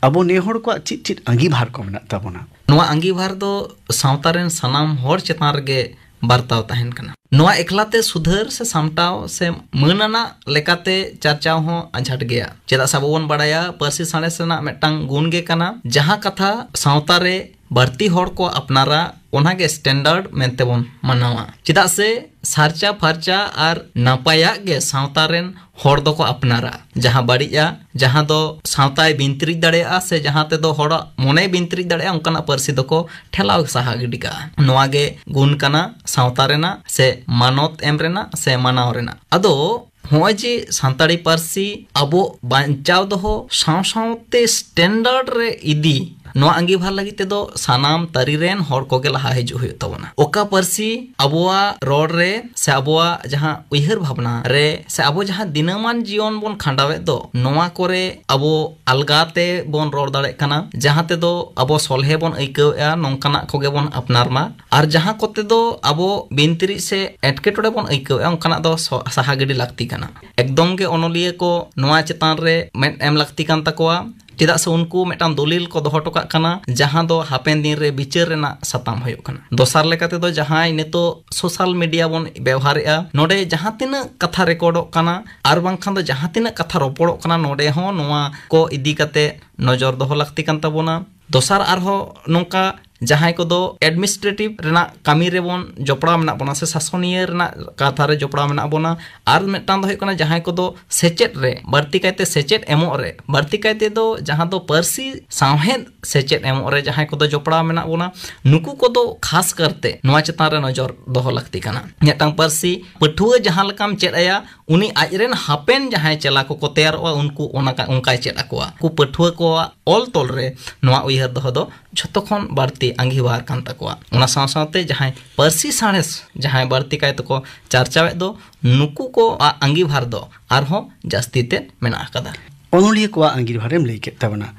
ᱟᱵᱚ ᱱᱮ ᱦᱚᱲ ᱠᱚᱣᱟᱜ ᱪᱮᱫ ᱪᱮᱫ ᱟᱸᱜᱤᱵᱷᱟᱨ ᱠᱚ ᱢᱮᱱᱟᱜ ᱛᱟᱵᱚᱱᱟ? ᱱᱚᱣᱟ ᱟᱸᱜᱤᱵᱷᱟᱨ ᱫᱚ ᱥᱟᱶᱛᱟ ᱨᱮᱱ ᱥᱟᱱᱟᱢ ᱦᱚᱲ ᱪᱮᱛᱟᱱ ᱨᱮᱜᱮ ᱵᱟᱨᱛᱟᱣ ᱛᱟᱦᱮᱱ ᱠᱟᱱᱟ᱾ ᱱᱚᱣᱟ ᱮᱠᱞᱟᱛᱮ ᱥᱩᱫᱷᱟᱹᱨ ᱥᱮ ᱥᱟᱢᱴᱟᱣ ᱥᱮ ᱢᱟᱹᱱ ᱟᱱᱟᱜ ᱞᱮᱠᱟᱛᱮ ᱪᱟᱨᱪᱟᱣ ᱦᱚᱸ ᱟᱸᱡᱷᱟᱴ ᱜᱮᱭᱟ᱾ ᱪᱮᱫᱟᱜ ᱥᱮ ᱟᱵᱚ ᱵᱚᱱ ᱵᱟᱲᱟᱭᱟ, ᱯᱟᱹᱨᱥᱤ ᱥᱟᱬᱮᱥ ᱨᱮᱱᱟᱜ ᱢᱤᱫᱴᱟᱝ ᱜᱩᱱ ᱜᱮ ᱠᱟᱱᱟ, ᱡᱟᱦᱟᱸ ᱠᱟᱛᱷᱟ ᱥᱟᱶᱛᱟ ᱨᱮ ᱵᱟᱹᱲᱛᱤ ᱦᱚᱲ ᱠᱚ ᱟᱯᱱᱟᱨᱟ, ᱚᱱᱟ ᱜᱮ standard ᱢᱮᱱᱛᱮ ᱵᱚᱱ ᱢᱟᱱᱟᱣᱟ᱾ ᱪᱮᱫᱟᱜ ᱥᱮ ᱥᱟᱨᱪᱟ ᱯᱷᱟᱨᱪᱟ ᱟᱨ ᱱᱟᱯᱟᱭᱟᱜ ᱜᱮ ᱥᱟᱶᱛᱟ ᱨᱮᱱ ᱦᱚᱲ ᱫᱚᱠᱚ ᱟᱯᱱᱟᱨᱟ᱾ ᱡᱟᱦᱟᱸ ᱵᱟᱹᱲᱤᱡᱼᱟ, ᱡᱟᱦᱟᱸ ᱫᱚ ᱥᱟᱶᱛᱟᱭ ᱵᱤᱱᱛᱤᱨᱤᱡ ᱫᱟᱲᱮᱭᱟᱜᱼᱟ ᱥᱮ ᱡᱟᱦᱟᱸ ᱛᱮᱫᱚ ᱦᱚᱲᱟᱜ ᱢᱚᱱᱮᱭ ᱵᱤᱱᱛᱤᱨᱤᱡ ᱫᱟᱲᱮᱭᱟᱜᱼᱟ, ᱚᱱᱠᱟᱱᱟᱜ ᱯᱟᱹᱨᱥᱤ ᱫᱚᱠᱚ ᱴᱷᱮᱞᱟᱣ ᱥᱟᱦᱟ ᱜᱤᱰᱤ ᱠᱟᱜᱼᱟ᱾ ᱱᱚᱣᱟ ᱜᱮ ᱜᱩᱱ ᱠᱟᱱᱟ ᱥᱟᱶᱛᱟ ᱨᱮᱱᱟᱜ ᱥᱮ ᱢᱟᱱᱚᱛ ᱮᱢ ᱨᱮᱱᱟᱜ ᱥᱮ ᱢᱟᱱᱟᱣ ᱨᱮᱱᱟᱜ᱾ ᱟᱫᱚ ᱱᱚᱜᱼᱚᱭ ᱡᱮ ᱥᱟᱱᱛᱟᱲᱤ ᱯᱟᱹᱨᱥᱤ ᱟᱵᱚ ᱵᱟᱧᱪᱟᱣ ᱫᱚᱦᱚ ᱥᱟᱶ ᱥᱟᱶᱛᱮ standard ᱨᱮ ᱤᱫᱤ, ᱱᱚᱣᱟ ᱟᱸᱜᱤᱵᱷᱟᱨ ᱞᱟᱹᱜᱤᱫ ᱛᱮᱫᱚ ᱥᱟᱱᱟᱢ ᱛᱟᱹᱨᱤ ᱨᱮᱱ ᱦᱚᱲ ᱠᱚᱜᱮ ᱞᱟᱦᱟ ᱦᱤᱡᱩᱜ ᱦᱩᱭᱩᱜ ᱛᱟᱵᱚᱱᱟ᱾ ᱚᱠᱟ ᱯᱟᱹᱨᱥᱤ ᱟᱵᱚᱣᱟᱜ ᱨᱚᱲ ᱨᱮ ᱥᱮ ᱟᱵᱚᱣᱟᱜ ᱡᱟᱦᱟᱸ ᱩᱭᱦᱟᱹᱨ ᱵᱷᱟᱵᱽᱱᱟ ᱨᱮ ᱥᱮ ᱟᱵᱚ ᱡᱟᱦᱟᱸ ᱫᱤᱱᱟᱹᱢᱟᱱ ᱡᱤᱭᱚᱱ ᱵᱚᱱ ᱠᱷᱟᱸᱰᱟᱣᱮᱫ ᱫᱚ, ᱱᱚᱣᱟ ᱠᱚᱨᱮ ᱟᱵᱚ ᱟᱞᱜᱟ ᱛᱮ ᱵᱚᱱ ᱨᱚᱲ ᱫᱟᱲᱮᱭᱟᱜ ᱠᱟᱱᱟ, ᱡᱟᱦᱟᱸ ᱛᱮᱫᱚ ᱟᱵᱚ ᱥᱚᱞᱦᱮ ᱵᱚᱱ ᱟᱹᱭᱠᱟᱹᱣᱮᱫᱼᱟ, ᱱᱚᱝᱠᱟᱱᱟᱜ ᱠᱚᱜᱮ ᱵᱚᱱ ᱟᱯᱱᱟᱨ ᱢᱟ᱾ ᱟᱨ ᱡᱟᱦᱟᱸ ᱠᱚᱛᱮ ᱫᱚ ᱟᱵᱚ ᱵᱤᱱᱛᱤᱨᱤᱡ ᱥᱮ ᱮᱴᱠᱮᱴᱚᱬᱮ ᱵᱚᱱ ᱟᱹᱭᱠᱟᱹᱣᱮᱫᱼᱟ, ᱚᱱᱠᱟᱱᱟᱜ ᱫᱚ ᱥᱚ-, ᱥᱟᱦᱟ ᱜᱤᱰᱤ ᱞᱟᱹᱠᱛᱤ ᱠᱟᱱᱟ᱾ ᱮᱠᱫᱚᱢ ᱜᱮ ᱚᱱᱚᱞᱤᱭᱟᱹ ᱠᱚ ᱱᱚᱣᱟ ᱪᱮᱛᱟᱱ ᱨᱮ ᱢᱮᱫ ᱮᱢ ᱞᱟᱹᱠᱛᱤ ᱠᱟᱱ ᱛᱟᱠᱚᱣᱟ᱾ ᱪᱮᱫᱟᱜ ᱥᱮ ᱩᱱᱠᱩ ᱢᱤᱫᱴᱟᱝ ᱫᱚᱞᱤᱞ ᱠᱚ ᱫᱚᱦᱚ ᱦᱚᱴᱚ ᱠᱟᱜ ᱠᱟᱱᱟ, ᱡᱟᱦᱟᱸ ᱫᱚ ᱦᱟᱯᱮᱱ ᱫᱤᱱ ᱨᱮ ᱵᱤᱪᱟᱹᱨ ᱨᱮᱱᱟᱜ ᱥᱟᱛᱟᱢ ᱦᱩᱭᱩᱜ ᱠᱟᱱᱟ᱾ ᱫᱚᱥᱟᱨ ᱞᱮᱠᱟ ᱛᱮᱫᱚ ᱡᱟᱦᱟᱸᱭ ᱱᱤᱛᱚᱜ social media ᱵᱚᱱ ᱵᱮᱣᱦᱟᱨᱮᱫᱼᱟ, ᱱᱚᱰᱮ ᱡᱟᱦᱟᱸ ᱛᱤᱱᱟᱹᱜ ᱠᱟᱛᱷᱟ ᱨᱮᱠᱚᱨᱰᱚᱜ ᱠᱟᱱᱟ ᱟᱨ ᱵᱟᱝᱠᱷᱟᱱ ᱫᱚ ᱡᱟᱦᱟᱸ ᱛᱤᱱᱟᱹᱜ ᱠᱟᱛᱷᱟ ᱨᱚᱯᱚᱲᱚᱜ ᱠᱟᱱᱟ, ᱱᱚᱰᱮ ᱦᱚᱸ ᱱᱚᱣᱟ ᱠᱚ ᱤᱫᱤ ᱠᱟᱛᱮ ᱱᱚᱡᱚᱨ ᱫᱚᱦᱚ ᱞᱟᱹᱠᱛᱤ ᱠᱟᱱ ᱛᱟᱵᱚᱱᱟ᱾ ᱫᱚᱥᱟᱨ ᱟᱨᱦᱚᱸ ᱱᱚᱝᱠᱟ ᱡᱟᱦᱟᱸᱭ ᱠᱚᱫᱚ administrative ᱨᱮᱱᱟᱜ ᱠᱟᱹᱢᱤ ᱨᱮᱵᱚᱱ ᱡᱚᱯᱲᱟᱣ ᱢᱮᱱᱟᱜ ᱵᱚᱱᱟ ᱥᱮ ᱥᱟᱥᱚᱱᱤᱭᱟᱹ ᱨᱮᱱᱟᱜ ᱠᱟᱛᱷᱟ ᱨᱮ ᱡᱚᱯᱲᱟᱣ ᱢᱮᱱᱟᱜ ᱵᱚᱱᱟ, ᱟᱨ ᱢᱤᱫᱴᱟᱝ ᱫᱚ ᱦᱩᱭᱩᱜ ᱠᱟᱱᱟ ᱡᱟᱦᱟᱸᱭ ᱠᱚᱫᱚ ᱥᱮᱪᱮᱫ ᱨᱮ, ᱵᱟᱹᱲᱛᱤ ᱠᱟᱭᱛᱮ ᱥᱮᱪᱮᱫ ᱮᱢᱚᱜ ᱨᱮ, ᱵᱟᱹᱲᱛᱤ ᱠᱟᱭᱛᱮ ᱫᱚ ᱡᱟᱦᱟᱸ ᱫᱚ ᱯᱟᱹᱨᱥᱤ ᱥᱟᱶᱦᱮᱫ ᱥᱮᱪᱮᱫ ᱮᱢᱚᱜ ᱨᱮ ᱡᱟᱦᱟᱸᱭ ᱠᱚᱫᱚ ᱡᱚᱯᱲᱟᱣ ᱢᱮᱱᱟᱜ ᱵᱚᱱᱟ, ᱱᱩᱠᱩ ᱠᱚᱫᱚ ᱠᱷᱟᱥ ᱠᱟᱨᱛᱮ ᱱᱚᱣᱟ ᱪᱮᱛᱟᱱ ᱨᱮ ᱱᱚᱡᱚᱨ ᱫᱚᱦᱚ ᱞᱟᱹᱠᱛᱤ ᱠᱟᱱᱟ᱾ ᱢᱤᱫᱴᱟᱝ ᱯᱟᱹᱨᱥᱤ ᱯᱟᱹᱴᱷᱩᱣᱟᱹ ᱡᱟᱦᱟᱸ ᱞᱮᱠᱟᱢ ᱪᱮᱫ ᱟᱭᱟ, ᱩᱱᱤ ᱟᱡᱨᱮᱱ ᱦᱟᱯᱮᱱ ᱡᱟᱦᱟᱸᱭ ᱪᱮᱞᱟ ᱠᱚᱠᱚ ᱛᱮᱭᱟᱨᱚᱜᱼᱟ, ᱩᱱᱠᱩ ᱚᱱᱟ ᱠᱟ-, ᱚᱱᱠᱟᱭ ᱪᱮᱫ ᱟᱠᱚᱣᱟ᱾ ᱩᱱᱠᱩ ᱯᱟᱹᱴᱷᱩᱣᱟᱹ ᱠᱚᱣᱟᱜ ᱚᱞ ᱛᱚᱞ ᱨᱮ ᱱᱚᱣᱟ ᱩᱭᱦᱟᱹᱨ ᱫᱚᱦᱚ ᱫᱚ ᱡᱷᱚᱛᱚ ᱠᱷᱚᱱ ᱵᱟᱹᱲᱛᱤ ᱟᱸᱜᱤᱵᱷᱟᱨ ᱠᱟᱱ ᱛᱟᱠᱚᱣᱟ᱾ ᱚᱱᱟ ᱥᱟᱶ ᱥᱟᱶᱛᱮ ᱡᱟᱦᱟᱸᱭ ᱯᱟᱹᱨᱥᱤ ᱥᱟᱬᱮᱥ, ᱡᱟᱦᱟᱸᱭ ᱵᱟᱹᱲᱛᱤ ᱠᱟᱭ ᱛᱮᱠᱚ ᱪᱟᱨᱪᱟᱣᱮᱫ ᱫᱚ, ᱱᱩᱠᱩ ᱠᱚᱣᱟᱜ ᱟᱸᱜᱤᱵᱷᱟᱨ ᱫᱚ ᱟᱨᱦᱚᱸ ᱡᱟᱹᱥᱛᱤ ᱛᱮ ᱢᱮᱱᱟᱜ ᱟᱠᱟᱫᱟ᱾ ᱚᱱᱚᱞᱤᱭᱟᱹ ᱠᱚᱣᱟᱜ ᱟᱸᱜᱤᱵᱷᱟᱨᱮᱢ ᱞᱟᱹᱭ ᱠᱮᱫ ᱛᱟᱵᱚᱱᱟ᱾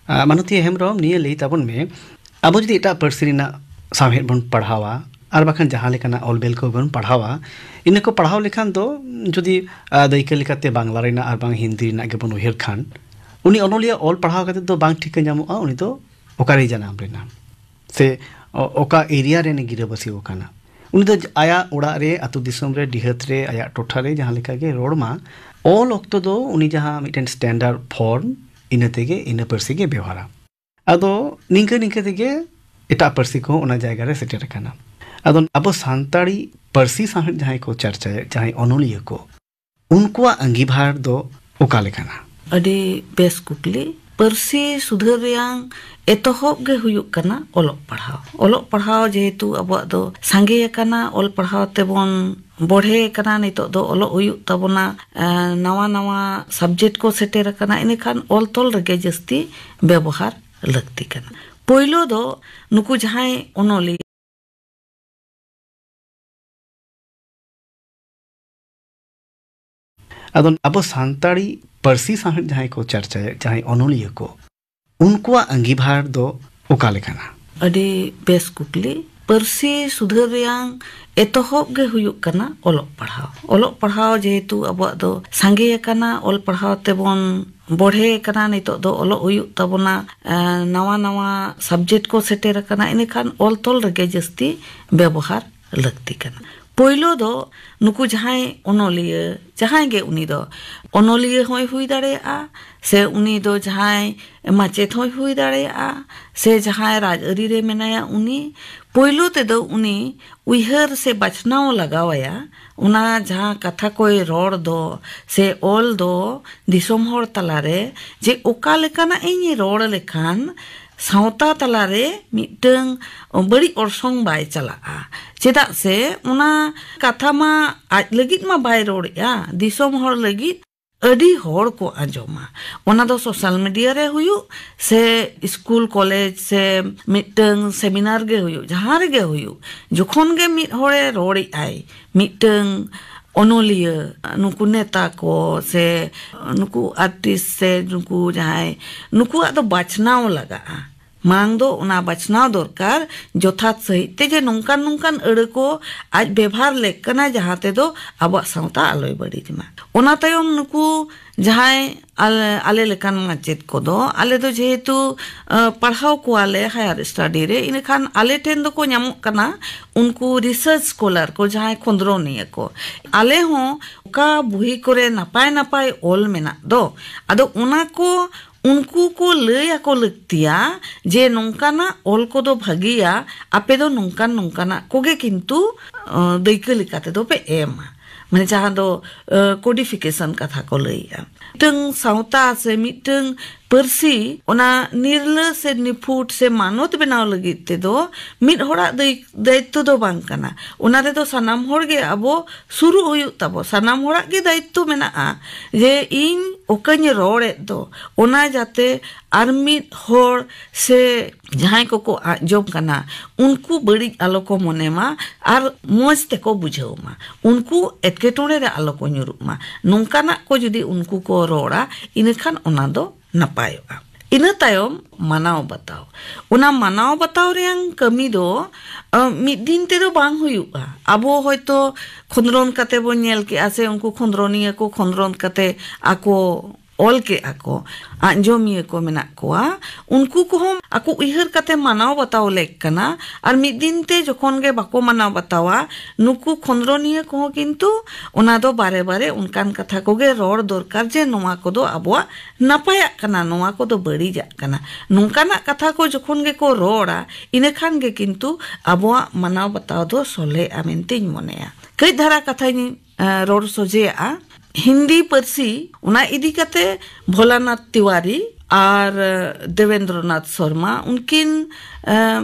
ᱟᱸ, ᱢᱟᱱᱚᱛᱤᱭᱟᱹ ᱦᱮᱢᱵᱨᱚᱢ, ᱱᱤᱭᱟᱹ ᱞᱟᱹᱭ ᱛᱟᱵᱚᱱ ᱢᱮ, ᱟᱵᱚ ᱡᱩᱫᱤ ᱮᱴᱟᱜ ᱯᱟᱹᱨᱥᱤ ᱨᱮᱱᱟᱜ ᱥᱟᱶᱦᱮᱫ ᱵᱚᱱ ᱯᱟᱲᱦᱟᱣᱟ ᱟᱨ ᱵᱟᱠᱷᱟᱱ ᱡᱟᱦᱟᱸ ᱞᱮᱠᱟᱱᱟᱜ ᱚᱞ ᱵᱮᱞ ᱠᱚ ᱵᱚᱱ ᱯᱟᱲᱦᱟᱣᱟ, ᱤᱱᱟᱹ ᱠᱚ ᱯᱟᱲᱦᱟᱣ ᱞᱮᱠᱷᱟᱱ ᱫᱚ ᱡᱩᱫᱤ, ᱟᱸ, ᱫᱟᱹᱭᱠᱟᱹ ᱞᱮᱠᱟᱛᱮ ᱵᱟᱝᱞᱟ ᱨᱮᱱᱟᱜ ᱟᱨ ᱵᱟᱝ ᱦᱤᱱᱫᱤ ᱨᱮᱱᱟᱜ ᱜᱮᱵᱚᱱ ᱩᱭᱦᱟᱹᱨ ᱠᱷᱟᱱ, ᱩᱱᱤ ᱚᱱᱚᱞᱤᱭᱟᱹ ᱚᱞ ᱯᱟᱲᱦᱟᱣ ᱠᱟᱛᱮ ᱫᱚ ᱵᱟᱝ ᱴᱷᱤᱠᱟᱹ ᱧᱟᱢᱚᱜᱼᱟ ᱩᱱᱤ ᱫᱚ ᱚᱠᱟᱨᱮᱭ ᱡᱟᱱᱟᱢ ᱞᱮᱱᱟ ᱥᱮ ᱚ-, ᱚᱠᱟ ᱮᱨᱤᱭᱟ ᱨᱮᱱ ᱜᱤᱨᱟᱹᱵᱟᱹᱥᱤ ᱟᱠᱟᱱᱟ᱾ ᱩᱱᱤ ᱫᱚ ᱟᱭᱟᱜ ᱚᱲᱟᱜ ᱨᱮ, ᱟᱹᱛᱩ ᱫᱤᱥᱚᱢ ᱨᱮ, ᱰᱤᱦᱟᱹᱛ ᱨᱮ, ᱟᱭᱟᱜ ᱴᱚᱴᱷᱟ ᱨᱮ ᱡᱟᱦᱟᱸ ᱞᱮᱠᱟ ᱜᱮ ᱨᱚᱲ ᱢᱟ, ᱚᱞ ᱚᱠᱛᱚ ᱫᱚ ᱩᱱᱤ ᱡᱟᱦᱟᱸ ᱢᱤᱫᱴᱮᱱ standard form, ᱤᱱᱟᱹ ᱛᱮᱜᱮ, ᱤᱱᱟᱹ ᱯᱟᱹᱨᱥᱤ ᱜᱮ ᱵᱮᱣᱦᱟᱨᱟ᱾ ᱟᱫᱚ ᱱᱤᱝᱠᱟᱹ ᱱᱤᱝᱠᱟᱹ ᱛᱮᱜᱮ ᱮᱴᱟᱜ ᱯᱟᱹᱨᱥᱤ ᱠᱚᱦᱚᱸ ᱚᱱᱟ ᱡᱟᱭᱜᱟ ᱨᱮ ᱥᱮᱴᱮᱨ ᱟᱠᱟᱱᱟ᱾ ᱟᱫᱚ ᱟᱵᱚ ᱥᱟᱱᱛᱟᱲᱤ ᱯᱟᱹᱨᱥᱤ ᱥᱟᱶᱦᱮᱫ ᱡᱟᱦᱟᱸᱭ ᱠᱚ ᱪᱟᱨᱪᱟᱭᱮᱫ, ᱡᱟᱦᱟᱸᱭ ᱚᱱᱚᱞᱤᱭᱟᱹ ᱠᱚ, ᱩᱱᱠᱩᱣᱟᱜ ᱟᱸᱜᱤᱵᱷᱟᱨ ᱫᱚ ᱚᱠᱟ ᱞᱮᱠᱟᱱᱟ? ᱟᱹᱰᱤ ᱵᱮᱥ ᱠᱩᱠᱞᱤ᱾ ᱯᱟᱹᱨᱥᱤ ᱥᱩᱫᱷᱟᱹᱨ ᱨᱮᱭᱟᱝ ᱮᱛᱚᱦᱚᱵ ᱜᱮ ᱦᱩᱭᱩᱜ ᱠᱟᱱᱟ ᱚᱞᱚᱜ ᱯᱟᱲᱦᱟᱣ᱾ ᱚᱞᱚᱜ ᱯᱟᱲᱦᱟᱣ ᱡᱮᱦᱮᱛᱩ ᱟᱵᱚᱣᱟᱜ ᱫᱚ ᱥᱟᱸᱜᱮ ᱟᱠᱟᱱᱟ, ᱚᱞ ᱯᱟᱲᱦᱟᱣ ᱛᱮᱵᱚᱱ ᱵᱚᱲᱦᱮ ᱟᱠᱟᱱᱟ, ᱱᱤᱛᱚᱜ ᱫᱚ ᱚᱞᱚᱜ ᱦᱩᱭᱩᱜ ᱛᱟᱵᱚᱱᱟ, ᱮ, ᱱᱟᱣᱟ ᱱᱟᱣᱟ subject ᱠᱚ ᱥᱮᱴᱮᱨ ᱟᱠᱟᱱᱟ, ᱤᱱᱟᱹᱠᱷᱟᱱ ᱚᱞ ᱛᱚᱞ ᱨᱮᱜᱮ ᱡᱟᱹᱥᱛᱤ ᱵᱮᱵᱚᱦᱟᱨ ᱞᱟᱹᱠᱛᱤ ᱠᱟᱱᱟ᱾ ᱯᱳᱭᱞᱳ ᱫᱚ ᱱᱩᱠᱩ ᱡᱟᱦᱟᱸᱭ ᱚᱱᱚᱞᱤᱭᱟᱹ ᱟᱫᱚ ᱟᱵᱚ ᱥᱟᱱᱛᱟᱲᱤ ᱯᱟᱹᱨᱥᱤ ᱥᱟᱶᱦᱮᱫ ᱡᱟᱦᱟᱸᱭ ᱠᱚ ᱪᱟᱨᱪᱟᱭᱮᱫ, ᱡᱟᱦᱟᱸᱭ ᱚᱱᱚᱞᱤᱭᱟᱹ ᱠᱚ, ᱩᱱᱠᱩᱣᱟᱜ ᱟᱸᱜᱤᱵᱷᱟᱨ ᱫᱚ ᱚᱠᱟ ᱞᱮᱠᱟᱱᱟ? ᱟᱹᱰᱤ ᱵᱮᱥ ᱠᱩᱠᱞᱤ᱾ ᱯᱟᱹᱨᱥᱤ ᱥᱩᱫᱷᱟᱹᱨ ᱨᱮᱭᱟᱝ ᱮᱛᱚᱦᱚᱵ ᱜᱮ ᱦᱩᱭᱩᱜ ᱠᱟᱱᱟ ᱚᱞᱚᱜ ᱯᱟᱲᱦᱟᱣ᱾ ᱚᱞᱚᱜ ᱯᱟᱲᱦᱟᱣ ᱡᱮᱦᱮᱛᱩ ᱟᱵᱚᱣᱟᱜ ᱫᱚ ᱥᱟᱸᱜᱮ ᱟᱠᱟᱱᱟ, ᱚᱞ ᱯᱟᱲᱦᱟᱣ ᱛᱮᱵᱚᱱ ᱵᱚᱲᱦᱮ ᱟᱠᱟᱱᱟ, ᱱᱤᱛᱚᱜ ᱫᱚ ᱚᱞᱚᱜ ᱦᱩᱭᱩᱜ ᱛᱟᱵᱚᱱᱟ, ᱮ, ᱱᱟᱣᱟ ᱱᱟᱣᱟ subject ᱠᱚ ᱥᱮᱴᱮᱨ ᱟᱠᱟᱱᱟ, ᱤᱱᱟᱹᱠᱷᱟᱱ ᱚᱞ ᱛᱚᱞ ᱨᱮᱜᱮ ᱡᱟᱹᱥᱛᱤ ᱵᱮᱵᱚᱦᱟᱨ ᱞᱟᱹᱠᱛᱤ ᱠᱟᱱᱟ᱾ ᱯᱳᱭᱞᱳ ᱫᱚ ᱱᱩᱠᱩ ᱡᱟᱦᱟᱸᱭ ᱚᱱᱚᱞᱤᱭᱟᱹ, ᱡᱟᱦᱟᱸᱭ ᱜᱮ ᱩᱱᱤ ᱫᱚ, ᱚᱱᱚᱞᱤᱭᱟᱹ ᱦᱚᱸᱭ ᱦᱩᱭ ᱫᱟᱲᱮᱭᱟᱜᱼᱟ, ᱥᱮ ᱩᱱᱤ ᱫᱚ ᱡᱟᱦᱟᱸᱭ ᱢᱟᱪᱮᱫ ᱦᱚᱸᱭ ᱦᱩᱭ ᱫᱟᱲᱮᱭᱟᱜᱼᱟ, ᱥᱮ ᱡᱟᱦᱟᱸᱭ ᱨᱟᱡᱽᱟᱹᱨᱤ ᱨᱮ ᱢᱮᱱᱟᱭᱟ ᱩᱱᱤ, ᱯᱳᱭᱞᱳ ᱛᱮᱫᱚ ᱩᱱᱤ ᱩᱭᱦᱟᱹᱨ ᱥᱮ ᱵᱟᱪᱷᱱᱟᱣ ᱞᱟᱜᱟᱣᱟᱭᱟ, ᱚᱱᱟ ᱡᱟᱦᱟᱸ ᱠᱟᱛᱷᱟ ᱠᱚᱭ ᱨᱚᱲ ᱫᱚ ᱥᱮ ᱚᱞ ᱫᱚ ᱫᱤᱥᱚᱢ ᱦᱚᱲ ᱛᱟᱞᱟᱨᱮ, ᱡᱮ ᱚᱠᱟ ᱞᱮᱠᱟᱱᱟᱜ ᱤᱧ ᱨᱚᱲ ᱞᱮᱠᱷᱟᱱ ᱥᱟᱶᱛᱟ ᱛᱟᱞᱟᱨᱮ ᱢᱤᱫᱴᱟᱝ ᱵᱟᱹᱲᱤᱡ ᱚᱨᱥᱚᱝ ᱵᱟᱭ ᱪᱟᱞᱟᱜᱼᱟ᱾ ᱪᱮᱫᱟᱜ ᱥᱮ ᱚᱱᱟ ᱠᱟᱛᱷᱟ ᱢᱟ ᱟᱡ ᱞᱟᱹᱜᱤᱫ ᱢᱟ ᱵᱟᱭ ᱨᱚᱲᱮᱜᱼᱟ, ᱫᱤᱥᱚᱢ ᱦᱚᱲ ᱞᱟᱹᱜᱤᱫ, ᱟᱹᱰᱤ ᱦᱚᱲ ᱠᱚ ᱟᱸᱡᱚᱢᱟ᱾ ᱚᱱᱟ ᱫᱚ social media ᱨᱮ ᱦᱩᱭᱩᱜ, ᱥᱮ ᱥᱠᱩᱞ ᱠᱚᱞᱮᱡᱽ ᱥᱮ ᱢᱤᱫᱴᱟᱝ seminar ᱜᱮ ᱦᱩᱭᱩᱜ, ᱡᱟᱦᱟᱸ ᱨᱮᱜᱮ ᱦᱩᱭᱩᱜ, ᱡᱚᱠᱷᱚᱱ ᱜᱮ ᱢᱤᱫ ᱦᱚᱲᱮ ᱨᱚᱲᱮᱜᱼᱟᱭ, ᱢᱤᱫᱴᱟᱝ ᱚᱱᱚᱞᱤᱭᱟᱹ, ᱱᱩᱠᱩ ᱱᱮᱛᱟ ᱠᱚ ᱥᱮ ᱱᱩᱠᱩ artist ᱥᱮ ᱱᱩᱠᱩ ᱡᱟᱦᱟᱸᱭ, ᱱᱩᱠᱩᱣᱟᱜ ᱫᱚ ᱵᱟᱪᱷᱱᱟᱣ ᱞᱟᱜᱟᱜᱼᱟ᱾ ᱢᱟᱲᱟᱝ ᱫᱚ ᱚᱱᱟ ᱵᱟᱪᱷᱱᱟᱣ ᱫᱚᱨᱠᱟᱨ ᱡᱚᱛᱷᱟᱛ ᱥᱟᱹᱦᱤᱡ ᱛᱮ, ᱡᱮ ᱱᱚᱝᱠᱟᱱ ᱱᱚᱝᱠᱟᱱ ᱟᱹᱲᱟᱹ ᱠᱚ ᱟᱡ ᱵᱮᱵᱷᱟᱨ ᱞᱮᱠ ᱠᱟᱱᱟ, ᱡᱟᱦᱟᱸ ᱛᱮᱫᱚ ᱟᱵᱚᱣᱟᱜ ᱥᱟᱶᱛᱟ ᱟᱞᱚᱭ ᱵᱟᱹᱲᱤᱡ ᱢᱟ᱾ ᱚᱱᱟ ᱛᱟᱭᱚᱢ ᱱᱩᱠᱩ ᱡᱟᱦᱟᱸᱭ ᱟᱞᱮ, ᱟᱞᱮ ᱞᱮᱠᱟᱱ ᱢᱟᱪᱮᱫ ᱠᱚᱫᱚ, ᱟᱞᱮ ᱫᱚ ᱡᱮᱦᱮᱛᱩ, ᱟᱸ, ᱯᱟᱲᱦᱟᱣ ᱠᱚᱣᱟᱞᱮ higher study ᱨᱮ, ᱤᱱᱟᱹᱠᱷᱟᱱ ᱟᱞᱮ ᱴᱷᱮᱱ ᱫᱚᱠᱚ ᱧᱟᱢᱚᱜ ᱠᱟᱱᱟ ᱩᱱᱠᱩ research scholar ᱠᱚ, ᱡᱟᱦᱟᱸᱭ ᱠᱷᱚᱸᱫᱽᱨᱚᱱᱤᱭᱟᱹ ᱠᱚ᱾ ᱟᱞᱮ ᱦᱚᱸ ᱚᱠᱟ ᱵᱩᱦᱤ ᱠᱚᱨᱮ ᱱᱟᱯᱟᱭ ᱱᱟᱯᱟᱭ ᱚᱞ ᱢᱮᱱᱟᱜ ᱫᱚ, ᱟᱫᱚ ᱚᱱᱟ ᱠᱚ ᱩᱱᱠᱩ ᱠᱚ ᱞᱟᱹᱭ ᱟᱠᱚ ᱞᱟᱹᱠᱛᱤᱭᱟ ᱡᱮ ᱱᱚᱝᱠᱟᱱᱟᱜ ᱚᱞ ᱠᱚᱫᱚ ᱵᱷᱟᱹᱜᱤᱭᱟ, ᱟᱯᱮ ᱫᱚ ᱱᱚᱝᱠᱟᱱ ᱱᱚᱝᱠᱟᱱᱟᱜ ᱠᱚᱜᱮ ᱠᱤᱱᱛᱩ, ᱟᱸ, ᱫᱟᱹᱭᱠᱟᱹ ᱞᱮᱠᱟ ᱛᱮᱫᱚ ᱯᱮ ᱮᱢᱟ᱾ ᱢᱟᱱᱮ ᱡᱟᱦᱟᱸ ᱫᱚ, ᱟᱸ, codification ᱠᱟᱛᱷᱟ ᱠᱚ ᱞᱟᱹᱭᱮᱜᱼᱟ᱾ ᱢᱤᱫᱴᱟᱝ ᱥᱟᱶᱛᱟ ᱥᱮ ᱢᱤᱫᱴᱟᱝ ᱯᱟᱹᱨᱥᱤ ᱚᱱᱟ ᱱᱤᱨᱞᱟᱹ ᱥᱮ ᱱᱤᱯᱷᱩᱴ ᱥᱮ ᱢᱟᱱᱚᱛ ᱵᱮᱱᱟᱣ ᱞᱟᱹᱜᱤᱫ ᱛᱮᱫᱚ ᱢᱤᱫ ᱦᱚᱲᱟᱜ ᱫᱟᱹᱭ-, ᱫᱟᱭᱤᱛᱛᱚ ᱫᱚ ᱵᱟᱝ ᱠᱟᱱᱟ᱾ ᱚᱱᱟ ᱨᱮᱫᱚ ᱥᱟᱱᱟᱢ ᱦᱚᱲ ᱜᱮ ᱟᱵᱚ ᱥᱩᱨᱩᱜ ᱦᱩᱭᱩᱜ ᱛᱟᱵᱚ, ᱥᱟᱱᱟᱢ ᱦᱚᱲᱟᱜ ᱜᱮ ᱫᱟᱭᱤᱛᱛᱚ ᱢᱮᱱᱟᱜᱼᱟ ᱡᱮ ᱤᱧ ᱚᱠᱟᱧ ᱨᱚᱲᱮᱫ ᱫᱚ, ᱚᱱᱟ ᱡᱟᱛᱮ ᱟᱨ ᱢᱤᱫ ᱦᱚᱲ ᱥᱮ ᱡᱟᱦᱟᱸᱭ ᱠᱚᱠᱚ ᱟᱸᱡᱚᱢ ᱠᱟᱱᱟ, ᱩᱱᱠᱩ ᱵᱟᱹᱲᱤᱡ ᱟᱞᱚ ᱠᱚ ᱢᱚᱱᱮ ᱢᱟ ᱟᱨ ᱢᱚᱡᱽ ᱛᱮᱠᱚ ᱵᱩᱡᱷᱟᱹᱣ ᱢᱟ, ᱩᱱᱠᱩ ᱮᱴᱠᱮᱴᱚᱬᱮ ᱨᱮ ᱟᱞᱚ ᱠᱚ ᱧᱩᱨᱩᱜ ᱢᱟ, ᱱᱚᱝᱠᱟᱱᱟᱜ ᱠᱚ ᱡᱩᱫᱤ ᱩᱱᱠᱩ ᱠᱚ ᱨᱚᱲᱟ, ᱤᱱᱟᱹᱠᱷᱟᱱ ᱚᱱᱟ ᱫᱚ ᱱᱟᱯᱟᱭᱚᱜᱼᱟ᱾ ᱤᱱᱟᱹ ᱛᱟᱭᱚᱢ ᱢᱟᱱᱟᱣ ᱵᱟᱛᱟᱣ᱾ ᱚᱱᱟ ᱢᱟᱱᱟᱣ ᱵᱟᱛᱟᱣ ᱨᱮᱭᱟᱝ ᱠᱟᱹᱢᱤ ᱫᱚ, ᱟᱸ, ᱢᱤᱫ ᱫᱤᱱ ᱛᱮᱫᱚ ᱵᱟᱝ ᱦᱩᱭᱩᱜᱼᱟ᱾ ᱟᱵᱚ ᱦᱚᱭᱛᱚ ᱠᱷᱚᱸᱫᱽᱨᱚᱱ ᱠᱟᱛᱮ ᱵᱚᱱ ᱧᱮᱞ ᱠᱮᱜᱼᱟ, ᱥᱮ ᱩᱱᱠᱩ ᱠᱷᱚᱸᱫᱽᱨᱚᱱᱤᱭᱟᱹ ᱠᱚ ᱠᱷᱚᱸᱫᱽᱨᱚᱱ ᱠᱟᱛᱮ ᱟᱠᱚ ᱚᱞ ᱠᱮᱜᱼᱟ ᱠᱚ, ᱟᱸᱡᱚᱢᱤᱭᱟᱹ ᱠᱚ ᱢᱮᱱᱟᱜ ᱠᱚᱣᱟ, ᱩᱱᱠᱩ ᱠᱚᱦᱚᱸ ᱟᱠᱚ ᱩᱭᱦᱟᱹᱨ ᱠᱟᱛᱮ ᱢᱟᱱᱟᱣ ᱵᱟᱛᱟᱣ ᱞᱮᱠ ᱠᱟᱱᱟ᱾ ᱟᱨ ᱢᱤᱫ ᱫᱤᱱ ᱛᱮ ᱡᱚᱠᱷᱚᱱ ᱜᱮ ᱵᱟᱠᱚ ᱢᱟᱱᱟᱣ ᱵᱟᱛᱟᱣᱟ, ᱱᱩᱠᱩ ᱠᱷᱚᱸᱫᱽᱨᱚᱱᱤᱭᱟᱹ ᱠᱚᱦᱚᱸ ᱠᱤᱱᱛᱩ ᱚᱱᱟ ᱫᱚ ᱵᱟᱨᱮ ᱵᱟᱨᱮ ᱚᱱᱠᱟᱱ ᱠᱟᱛᱷᱟ ᱠᱚᱜᱮ ᱨᱚᱲ ᱫᱚᱨᱠᱟᱨ ᱡᱮ ᱱᱚᱣᱟ ᱠᱚᱫᱚ ᱟᱵᱚᱣᱟᱜ ᱱᱟᱯᱟᱭᱟᱜ ᱠᱟᱱᱟ, ᱱᱚᱣᱟ ᱠᱚᱫᱚ ᱵᱟᱹᱲᱤᱡᱟᱜ ᱠᱟᱱᱟ᱾ ᱱᱚᱝᱠᱟᱱᱟᱜ ᱠᱟᱛᱷᱟ ᱠᱚ ᱡᱚᱠᱷᱚᱱ ᱜᱮᱠᱚ ᱨᱚᱲᱟ, ᱤᱱᱟᱹᱠᱷᱟᱱ ᱜᱮ ᱠᱤᱱᱛᱩ ᱟᱵᱚᱣᱟᱜ ᱢᱟᱱᱟᱣ ᱵᱟᱛᱟᱣ ᱫᱚ ᱥᱚᱞᱦᱮᱜᱼᱟ ᱢᱮᱱᱛᱮᱧ ᱢᱚᱱᱮᱭᱟ᱾ ᱠᱟᱹᱡ ᱫᱷᱟᱨᱟ ᱠᱟᱛᱷᱟᱧ, ᱮ, ᱨᱚᱲ ᱥᱚᱡᱷᱮᱭᱟᱜᱼᱟ᱾ ᱦᱤᱱᱫᱤ ᱯᱟᱹᱨᱥᱤ, ᱚᱱᱟ ᱤᱫᱤ ᱠᱟᱛᱮ ᱵᱷᱳᱞᱟᱱᱟᱛᱷ ᱛᱤᱣᱟᱨᱤ ᱟᱨ, ᱮ, ᱫᱮᱵᱮᱱᱫᱨᱚᱱᱟᱛᱷ ᱥᱚᱨᱢᱟ, ᱩᱱᱠᱤᱱ, ᱮ,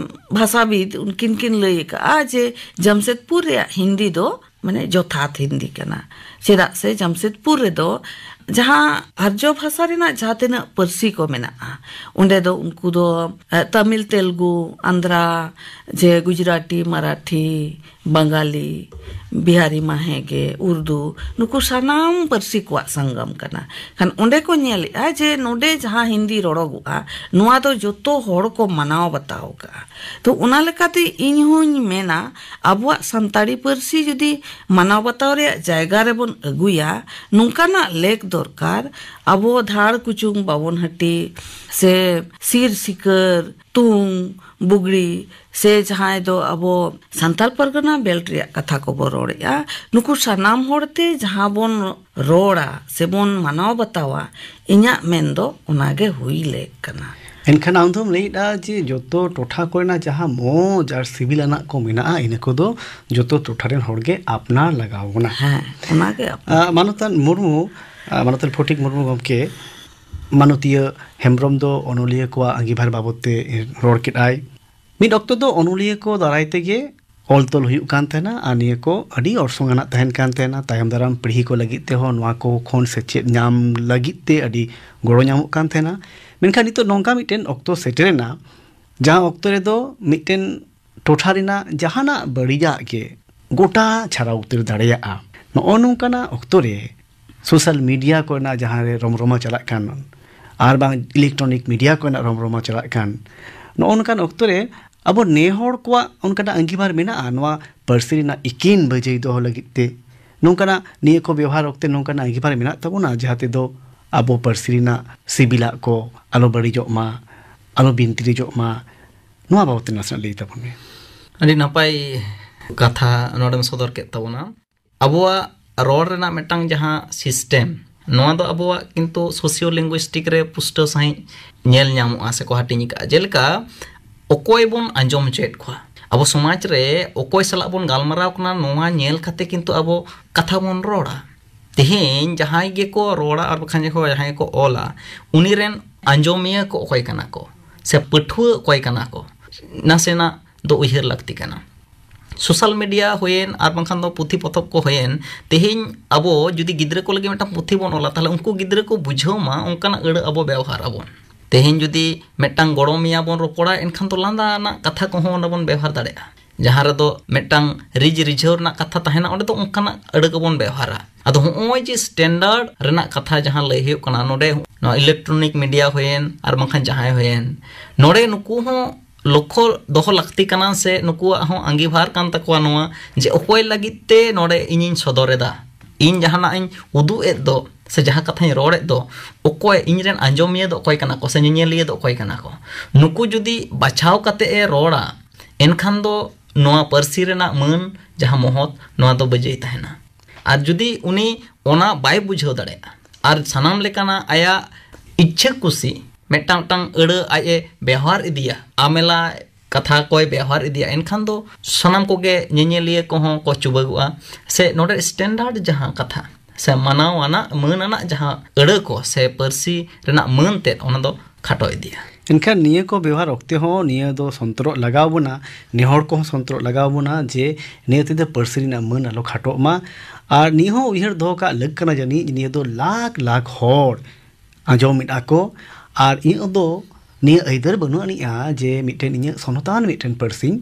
ᱵᱷᱟᱥᱟᱵᱤᱫ, ᱩᱱᱠᱤᱱ ᱠᱤᱱ ᱞᱟᱹᱭ ᱟᱠᱟᱫᱼᱟ ᱡᱮ ᱡᱟᱢᱥᱮᱫᱽᱯᱩᱨ ᱨᱮᱭᱟᱜ ᱦᱤᱱᱫᱤ ᱫᱚ ᱢᱟᱱᱮ ᱡᱚᱛᱷᱟᱛ ᱦᱤᱱᱫᱤ ᱠᱟᱱᱟ᱾ ᱪᱮᱫᱟᱜ ᱥᱮ ᱡᱟᱢᱥᱮᱫᱽᱯᱩᱨ ᱨᱮᱫᱚ ᱡᱟᱦᱟᱸ ᱟᱨᱡᱚ ᱵᱷᱟᱥᱟ ᱨᱮᱱᱟᱜ ᱡᱟᱦᱟᱸ ᱛᱤᱱᱟᱹᱜ ᱯᱟᱹᱨᱥᱤ ᱠᱚ ᱢᱮᱱᱟᱜᱼᱟ, ᱚᱸᱰᱮ ᱫᱚ ᱩᱱᱠᱩ ᱫᱚ, ᱮ, ᱛᱟᱢᱤᱞ, ᱛᱮᱞᱜᱩ, ᱟᱱᱫᱷᱨᱟ, ᱡᱮ ᱜᱩᱡᱽᱨᱟᱴᱤ, ᱢᱟᱨᱟᱴᱷᱤ, ᱵᱟᱝᱜᱟᱞᱤ, ᱵᱤᱦᱟᱨᱤ ᱢᱟ ᱦᱮᱸᱜᱮ, ᱩᱨᱫᱩ, ᱱᱩᱠᱩ ᱥᱟᱱᱟᱢ ᱯᱟᱹᱨᱥᱤ ᱠᱚᱣᱟᱜ ᱥᱟᱝᱜᱟᱢ ᱠᱟᱱᱟ᱾ ᱠᱷᱟᱱ ᱚᱸᱰᱮ ᱠᱚ ᱧᱮᱞᱮᱜᱼᱟ ᱡᱮ ᱱᱚᱰᱮ ᱡᱟᱦᱟᱸ ᱦᱤᱱᱫᱤ ᱨᱚᱲᱚᱜᱚᱜᱼᱟ, ᱱᱚᱣᱟ ᱫᱚ ᱡᱚᱛᱚ ᱦᱚᱲ ᱠᱚ ᱢᱟᱱᱟᱣ ᱵᱟᱛᱟᱣ ᱠᱟᱜᱼᱟ᱾ ᱛᱚ ᱚᱱᱟ ᱞᱮᱠᱟᱛᱮ ᱤᱧ ᱦᱚᱧ ᱢᱮᱱᱟ, ᱟᱵᱚᱣᱟᱜ ᱥᱟᱱᱛᱟᱲᱤ ᱯᱟᱹᱨᱥᱤ ᱡᱩᱫᱤ ᱢᱟᱱᱟᱣ ᱵᱟᱛᱟᱣ ᱨᱮᱭᱟᱜ ᱡᱟᱭᱜᱟ ᱨᱮᱵᱚᱱ ᱟᱹᱜᱩᱭᱟ, ᱱᱚᱝᱠᱟᱱᱟᱜ ᱞᱮᱠ ᱫᱚᱨᱠᱟᱨ᱾ ᱟᱵᱚ ᱫᱷᱟᱲ ᱠᱩᱪᱩᱝ ᱵᱟᱵᱚᱱ ᱦᱟᱹᱴᱤ ᱥᱮ ᱥᱤᱨ ᱥᱤᱠᱟᱹᱨ, ᱛᱩᱝ, ᱵᱩᱜᱲᱤ, ᱥᱮ ᱡᱟᱦᱟᱸᱭ ᱫᱚ ᱟᱵᱚ ᱥᱟᱱᱛᱟᱲ ᱯᱟᱨᱜᱟᱱᱟ ᱵᱮᱞᱴ ᱨᱮᱭᱟᱜ ᱠᱟᱛᱷᱟ ᱠᱚᱵᱚ ᱨᱚᱲᱮᱫᱼᱟ, ᱱᱩᱠᱩ ᱥᱟᱱᱟᱢ ᱦᱚᱲᱛᱮ ᱡᱟᱦᱟᱸ ᱵᱚᱱ ᱨᱚᱲᱟ ᱥᱮᱵᱚᱱ ᱢᱟᱱᱟᱣ ᱵᱟᱛᱟᱣᱟ, ᱤᱧᱟᱹᱜ ᱢᱮᱱ ᱫᱚ ᱚᱱᱟᱜᱮ ᱦᱩᱭ ᱞᱮᱠ ᱠᱟᱱᱟ᱾ ᱮᱱᱠᱷᱟᱱ ᱟᱢ ᱫᱚᱢ ᱞᱟᱹᱭᱮᱫᱼᱟ ᱡᱮ ᱡᱚᱛᱚ ᱴᱚᱴᱷᱟ ᱠᱚᱨᱮᱱᱟᱜ ᱡᱟᱦᱟᱸ ᱢᱚᱡᱽ ᱟᱨ ᱥᱤᱵᱤᱞ ᱟᱱᱟᱜ ᱠᱚ ᱢᱮᱱᱟᱜᱼᱟ, ᱤᱱᱟᱹ ᱠᱚᱫᱚ ᱡᱚᱛᱚ ᱴᱚᱴᱷᱟ ᱨᱮᱱ ᱦᱚᱲ ᱜᱮ ᱟᱯᱱᱟᱨ ᱞᱟᱜᱟᱣ ᱵᱚᱱᱟ᱾ ᱦᱮᱸ, ᱚᱱᱟᱜᱮ ᱟᱯᱱᱟᱨ᱾ ᱟᱸ, ᱢᱟᱱᱚᱛᱟᱱ ᱢᱩᱨᱢᱩ, ᱟᱸ, ᱢᱟᱱᱚᱛᱟᱱ ᱯᱷᱚᱴᱤᱠ ᱢᱩᱨᱢᱩ ᱜᱚᱢᱠᱮ, ᱢᱟᱱᱚᱛᱤᱭᱟᱹ ᱦᱮᱢᱵᱨᱚᱢ ᱫᱚ ᱚᱱᱚᱞᱤᱭᱟᱹ ᱠᱚᱣᱟᱜ ᱟᱸᱜᱤᱵᱷᱟᱨ ᱵᱟᱵᱚᱫ ᱛᱮ ᱨᱚᱲ ᱠᱮᱫᱟᱭ᱾ ᱢᱤᱫ ᱚᱠᱛᱚ ᱫᱚ ᱚᱱᱚᱞᱤᱭᱟᱹ ᱠᱚ ᱫᱟᱨᱟᱭ ᱛᱮᱜᱮ ᱚᱞ ᱛᱚᱞ ᱦᱩᱭᱩᱜ ᱠᱟᱱ ᱛᱟᱦᱮᱱᱟ ᱟᱨ ᱱᱤᱭᱟᱹ ᱠᱚ ᱟᱹᱰᱤ ᱚᱨᱥᱚᱝ ᱟᱱᱟᱜ ᱛᱟᱦᱮᱱ ᱠᱟᱱ ᱛᱟᱦᱮᱱᱟ᱾ ᱛᱟᱭᱚᱢ ᱫᱟᱨᱟᱢ ᱯᱤᱲᱦᱤ ᱠᱚ ᱞᱟᱹᱜᱤᱫ ᱛᱮᱦᱚᱸ ᱱᱚᱣᱟ ᱠᱚ ᱠᱷᱚᱱ ᱥᱮᱪᱮᱫ ᱧᱟᱢ ᱞᱟᱹᱜᱤᱫ ᱛᱮ ᱟᱹᱰᱤ ᱜᱚᱲᱚ ᱧᱟᱢᱚᱜ ᱠᱟᱱ ᱛᱟᱦᱮᱱᱟ᱾ ᱢᱮᱱᱠᱷᱟᱱ ᱱᱤᱛᱚᱜ ᱱᱚᱝᱠᱟ ᱢᱤᱫᱴᱮᱱ ᱚᱠᱛᱚ ᱥᱮᱴᱮᱨᱮᱱᱟ, ᱡᱟᱦᱟᱸ ᱚᱠᱛᱚ ᱨᱮᱫᱚ ᱢᱤᱫᱴᱮᱱ ᱴᱚᱴᱷᱟ ᱨᱮᱱᱟᱜ ᱡᱟᱦᱟᱱᱟᱜ ᱵᱟᱹᱲᱤᱡᱟᱜ ᱜᱮ ᱜᱚᱴᱟ ᱪᱷᱟᱨᱟᱣ ᱩᱛᱟᱹᱨ ᱫᱟᱲᱮᱭᱟᱜᱼᱟ᱾ ᱱᱚᱜᱼᱚ ᱱᱚᱝᱠᱟᱱᱟᱜ ᱚᱠᱛᱚ ᱨᱮ ᱥᱳᱥᱟᱞ ᱢᱤᱰᱤᱭᱟ ᱠᱚᱨᱮᱱᱟᱜ ᱡᱟᱦᱟᱸ ᱨᱮ ᱨᱚᱢᱨᱚᱢᱟ ᱪᱟᱞᱟᱜ ᱠᱟᱱ, ᱟᱨ ᱵᱟᱝ ᱤᱞᱮᱠᱴᱨᱚᱱᱤᱠ ᱢᱤᱰᱤᱭᱟ ᱠᱚᱨᱮᱱᱟᱜ ᱨᱚᱢᱨᱚᱢᱟ ᱪᱟᱞᱟᱜ ᱠᱟᱱ, ᱱᱚᱜᱼᱚ ᱱᱚᱝᱠᱟᱱ ᱚᱠᱛᱚ ᱨᱮ ᱟᱵᱚ ᱱᱮ ᱦᱚᱲ ᱠᱚᱣᱟᱜ ᱚᱱᱠᱟᱱᱟᱜ ᱟᱸᱜᱤᱵᱷᱟᱨ ᱢᱮᱱᱟᱜᱼᱟ ᱱᱚᱣᱟ ᱯᱟᱹᱨᱥᱤ ᱨᱮᱱᱟᱜ ᱤᱠᱤᱱ ᱵᱟᱹᱡᱟᱹᱭ ᱫᱚᱦᱚ ᱞᱟᱹᱜᱤᱫ ᱛᱮ? ᱱᱚᱝᱠᱟᱱᱟᱜ ᱱᱤᱭᱟᱹ ᱠᱚ ᱵᱮᱣᱦᱟᱨ ᱚᱠᱛᱮ ᱱᱚᱝᱠᱟᱱᱟᱜ ᱟᱸᱜᱤᱵᱷᱟᱨ ᱢᱮᱱᱟᱜ ᱛᱟᱵᱚᱱᱟ ᱡᱟᱦᱟᱸ ᱛᱮᱫᱚ ᱟᱵᱚ ᱯᱟᱹᱨᱥᱤ ᱨᱮᱱᱟᱜ ᱥᱤᱵᱤᱞᱟᱜ ᱠᱚ ᱟᱞᱚ ᱵᱟᱹᱲᱤᱡᱚᱜ ᱢᱟ, ᱟᱞᱚ ᱵᱤᱱᱛᱤᱨᱤᱡᱚᱜ ᱢᱟ? ᱱᱚᱣᱟ ᱵᱟᱵᱚᱛ ᱛᱮ ᱱᱟᱥᱮᱱᱟᱜ ᱞᱟᱹᱭ ᱛᱟᱵᱚᱱ ᱢᱮ᱾ ᱟᱹᱰᱤ ᱱᱟᱯᱟᱭ ᱠᱟᱛᱷᱟ ᱱᱚᱰᱮᱢ ᱥᱚᱫᱚᱨ ᱠᱮᱫ ᱛᱟᱵᱚᱱᱟ᱾ ᱟᱵᱚᱣᱟᱜ ᱨᱚᱲ ᱨᱮᱱᱟᱜ ᱢᱤᱫᱴᱟᱝ ᱡᱟᱦᱟᱸ ᱥᱤᱥᱴᱮᱢ, ᱱᱚᱣᱟ ᱫᱚ ᱟᱵᱚᱣᱟᱜ ᱠᱤᱱᱛᱩ ᱥᱳᱥᱤᱭᱳ ᱞᱤᱝᱜᱩᱭᱥᱴᱤᱠ ᱨᱮ ᱯᱩᱥᱴᱟᱹᱣ ᱥᱟᱺᱦᱤᱡ ᱧᱮᱞ ᱧᱟᱢᱚᱜᱼᱟ ᱥᱮᱠᱚ ᱦᱟᱹᱴᱤᱧ ᱟᱠᱟᱫᱼᱟ᱾ ᱡᱮᱞᱮᱠᱟ, ᱚᱠᱚᱭ ᱵᱚᱱ ᱟᱸᱡᱚᱢ ᱦᱚᱪᱚᱭᱮᱫ ᱠᱚᱣᱟ? ᱟᱵᱚ ᱥᱚᱢᱟᱡᱽ ᱨᱮ ᱚᱠᱚᱭ ᱥᱟᱞᱟᱜ ᱵᱚᱱ ᱜᱟᱞᱢᱟᱨᱟᱣ ᱠᱟᱱᱟ, ᱱᱚᱣᱟ ᱧᱮᱞ ᱠᱟᱛᱮ ᱠᱤᱱᱛᱩ ᱟᱵᱚ ᱠᱟᱛᱷᱟ ᱵᱚᱱ ᱨᱚᱲᱟ᱾ ᱛᱮᱦᱮᱧ ᱡᱟᱦᱟᱸᱭ ᱜᱮᱠᱚ ᱨᱚᱲᱟ ᱟᱨ ᱵᱟᱠᱷᱟᱱ ᱡᱟᱦᱟᱸᱭ ᱠᱚ ᱚᱞᱟ, ᱩᱱᱤ ᱨᱮᱱ ᱟᱸᱡᱚᱢᱤᱭᱟᱹ ᱠᱚ ᱚᱠᱚᱭ ᱠᱟᱱᱟ ᱠᱚ ᱥᱮ ᱯᱟᱹᱴᱷᱩᱣᱟᱹ ᱚᱠᱚᱭ ᱠᱟᱱᱟ ᱠᱚ, ᱱᱟᱥᱮᱱᱟᱜ ᱫᱚ ᱩᱭᱦᱟᱹᱨ ᱞᱟᱹᱠᱛᱤ ᱠᱟᱱᱟ᱾ ᱥᱳᱥᱟᱞ ᱢᱤᱰᱤᱭᱟ ᱦᱩᱭᱮᱱ ᱟᱨ ᱵᱟᱝᱠᱷᱟᱱ ᱫᱚ ᱯᱩᱛᱷᱤ ᱯᱚᱛᱚᱵ ᱠᱚ ᱦᱩᱭᱮᱱ, ᱛᱮᱦᱮᱧ ᱟᱵᱚ ᱡᱩᱫᱤ ᱜᱤᱫᱽᱨᱟᱹ ᱠᱚ ᱞᱟᱹᱜᱤᱫ ᱢᱤᱫᱴᱟᱝ ᱯᱩᱛᱷᱤ ᱵᱚᱱ ᱚᱞᱟ, ᱛᱟᱦᱞᱮ ᱩᱱᱠᱩ ᱜᱤᱫᱽᱨᱟᱹ ᱠᱚ ᱵᱩᱡᱷᱟᱹᱣ ᱢᱟ ᱚᱱᱠᱟᱱᱟᱜ ᱟᱹᱲᱟᱹ ᱟᱵᱚ ᱵᱮᱣᱦᱟᱨ ᱟᱵᱚᱱ᱾ ᱛᱮᱦᱮᱧ ᱡᱩᱫᱤ ᱢᱤᱫᱴᱟᱝ ᱜᱚᱲᱚᱢᱮᱭᱟ ᱵᱚᱱ ᱨᱚᱯᱚᱲᱟ, ᱮᱱᱠᱷᱟᱱ ᱫᱚ ᱞᱟᱸᱫᱟ ᱟᱱᱟᱜ ᱠᱟᱛᱷᱟ ᱠᱚᱦᱚᱸ ᱚᱸᱰᱮ ᱵᱚᱱ ᱵᱮᱣᱦᱟᱨ ᱫᱟᱲᱮᱭᱟᱜᱼᱟ᱾ ᱡᱟᱦᱟᱸ ᱨᱮᱫᱚ ᱢᱤᱫᱴᱟᱝ ᱨᱤᱡ ᱨᱤᱡᱷᱟᱹᱣ ᱨᱮᱱᱟᱜ ᱠᱟᱛᱷᱟ ᱛᱟᱦᱮᱱᱟ, ᱚᱸᱰᱮ ᱫᱚ ᱚᱱᱠᱟᱱᱟᱜ ᱟᱹᱲᱟᱹ ᱜᱮᱵᱚᱱ ᱵᱮᱣᱦᱟᱨᱟ᱾ ᱟᱫᱚ ᱦᱚᱸᱜᱼᱚᱭ ᱡᱮ ᱥᱴᱮᱱᱰᱟᱨᱰ ᱨᱮᱱᱟᱜ ᱠᱟᱛᱷᱟ ᱡᱟᱦᱟᱸ ᱞᱟᱹᱭ ᱦᱩᱭᱩᱜ ᱠᱟᱱᱟ, ᱱᱚᱰᱮ ᱱᱚᱣᱟ ᱤᱞᱮᱠᱴᱨᱚᱱᱤᱠ ᱢᱤᱰᱤᱭᱟ ᱦᱩᱭᱮᱱ ᱟᱨ ᱵᱟᱝᱠᱷᱟᱱ ᱡᱟᱦᱟᱸᱭ ᱦᱩᱭᱮᱱ, ᱱᱚᱰᱮ ᱱᱩᱠᱩ ᱦᱚᱸ ᱞᱚᱠᱠᱷᱚ ᱫᱚᱦᱚ ᱞᱟᱹᱠᱛᱤ ᱠᱟᱱᱟ ᱥᱮ ᱱᱩᱠᱩᱣᱟᱜ ᱦᱚᱸ ᱟᱸᱜᱤᱵᱷᱟᱨ ᱠᱟᱱ ᱛᱟᱠᱚᱣᱟ ᱱᱚᱣᱟ ᱡᱮ ᱚᱠᱚᱭ ᱞᱟᱹᱜᱤᱫ ᱛᱮ ᱱᱚᱰᱮ ᱤᱧᱤᱧ ᱥᱚᱫᱚᱨ ᱮᱫᱟ᱾ ᱤᱧ ᱡᱟᱦᱟᱱᱟᱜ ᱤᱧ ᱩᱫᱩᱜ ᱮᱫ ᱫᱚ ᱥᱮ ᱡᱟᱦᱟᱸ ᱠᱟᱛᱷᱟᱧ ᱨᱚᱲᱮᱫ ᱫᱚ, ᱚᱠᱚᱭ ᱤᱧ ᱨᱮᱱ ᱟᱸᱡᱚᱢᱤᱭᱟᱹ ᱫᱚ ᱚᱠᱚᱭ ᱠᱟᱱᱟ ᱠᱚ ᱥᱮ ᱧᱮᱧᱮᱞᱤᱭᱟᱹ ᱫᱚ ᱚᱠᱚᱭ ᱠᱟᱱᱟ ᱠᱚ, ᱱᱩᱠᱩ ᱡᱩᱫᱤ ᱵᱟᱪᱷᱟᱣ ᱠᱟᱛᱮ ᱮ ᱨᱚᱲᱟ, ᱮᱱᱠᱷᱟᱱ ᱫᱚ ᱱᱚᱣᱟ ᱯᱟᱹᱨᱥᱤ ᱨᱮᱱᱟᱜ ᱢᱟᱹᱱ, ᱡᱟᱦᱟᱸ ᱢᱚᱦᱚᱛ, ᱱᱚᱣᱟ ᱫᱚ ᱵᱟᱹᱡᱟᱹᱭ ᱛᱟᱦᱮᱱᱟ᱾ ᱟᱨ ᱡᱩᱫᱤ ᱩᱱᱤ ᱚᱱᱟ ᱵᱟᱭ ᱵᱩᱡᱷᱟᱹᱣ ᱫᱟᱲᱮᱭᱟᱜᱼᱟ ᱟᱨ ᱥᱟᱱᱟᱢ ᱞᱮᱠᱟᱱᱟᱜ ᱟᱭᱟᱜ ᱤᱪᱪᱷᱟᱹ ᱠᱩᱥᱤ ᱢᱤᱫᱴᱟᱝ ᱢᱤᱫᱴᱟᱝ ᱟᱹᱲᱟᱹ ᱟᱡ ᱮ ᱵᱮᱣᱦᱟᱨ ᱤᱫᱤᱭᱟ, ᱟᱢᱮᱞᱟ ᱠᱟᱛᱷᱟ ᱠᱚᱭ ᱵᱮᱣᱦᱟᱨ ᱤᱫᱤᱭᱟ, ᱮᱱᱠᱷᱟᱱ ᱫᱚ ᱥᱟᱱᱟᱢ ᱠᱚᱜᱮ ᱧᱮᱧᱮᱞᱤᱭᱟᱹ ᱠᱚᱦᱚᱸ ᱠᱚ ᱪᱩᱵᱟᱹᱜᱚᱜᱼᱟ᱾ ᱥᱮ ᱱᱚᱰᱮ ᱥᱴᱮᱱᱰᱟᱨᱰ ᱡᱟᱦᱟᱸ ᱠᱟᱛᱷᱟ ᱥᱮ ᱢᱟᱱᱟᱣ ᱟᱱᱟᱜ, ᱢᱟᱹᱱ ᱟᱱᱟᱜ ᱡᱟᱦᱟᱸ ᱟᱹᱲᱟᱹ ᱠᱚ ᱥᱮ ᱯᱟᱹᱨᱥᱤ ᱨᱮᱱᱟᱜ ᱢᱟᱹᱱ ᱛᱮᱫ, ᱚᱱᱟ ᱫᱚ ᱠᱷᱟᱴᱚ ᱤᱫᱤᱜᱼᱟ᱾ ᱮᱱᱠᱷᱟᱱ ᱱᱤᱭᱟᱹ ᱠᱚ ᱵᱮᱣᱦᱟᱨ ᱚᱠᱛᱮ ᱦᱚᱸ ᱱᱤᱭᱟᱹ ᱫᱚ ᱥᱚᱱᱛᱚᱨᱚᱜ ᱞᱟᱜᱟᱣ ᱵᱚᱱᱟ, ᱱᱮ ᱦᱚᱲ ᱠᱚᱦᱚᱸ ᱥᱚᱱᱛᱚᱨᱚᱜ ᱞᱟᱜᱟᱣ ᱵᱚᱱᱟ ᱡᱮ ᱱᱤᱭᱟᱹ ᱛᱮᱫᱚ ᱯᱟᱹᱨᱥᱤ ᱨᱮᱱᱟᱜ ᱢᱟᱹᱱ ᱟᱞᱚ ᱠᱷᱟᱴᱚᱜ ᱢᱟ᱾ ᱟᱨ ᱱᱤᱭᱟᱹ ᱦᱚᱸ ᱩᱭᱦᱟᱹᱨ ᱫᱚᱦᱚ ᱠᱟᱜ ᱞᱟᱹᱠ ᱠᱟᱱᱟ, ᱡᱟᱹᱱᱤᱡ ᱱᱤᱭᱟᱹ ᱫᱚ ᱞᱟᱠᱷ ᱞᱟᱠᱷ ᱦᱚᱲ ᱟᱸᱡᱚᱢᱮᱫᱼᱟ ᱠᱚ ᱟᱨ ᱤᱧᱟᱹᱜ ᱫᱚ ᱱᱤᱭᱟᱹ ᱟᱹᱭᱫᱟᱹᱨ ᱵᱟᱹᱱᱩᱜ ᱟᱹᱱᱤᱡᱼᱟ ᱡᱮ ᱢᱤᱫᱴᱮᱱ ᱤᱧᱟᱹᱜ ᱥᱚᱱᱚᱛᱟᱱ ᱢᱤᱫᱴᱮᱱ ᱯᱟᱹᱨᱥᱤᱧ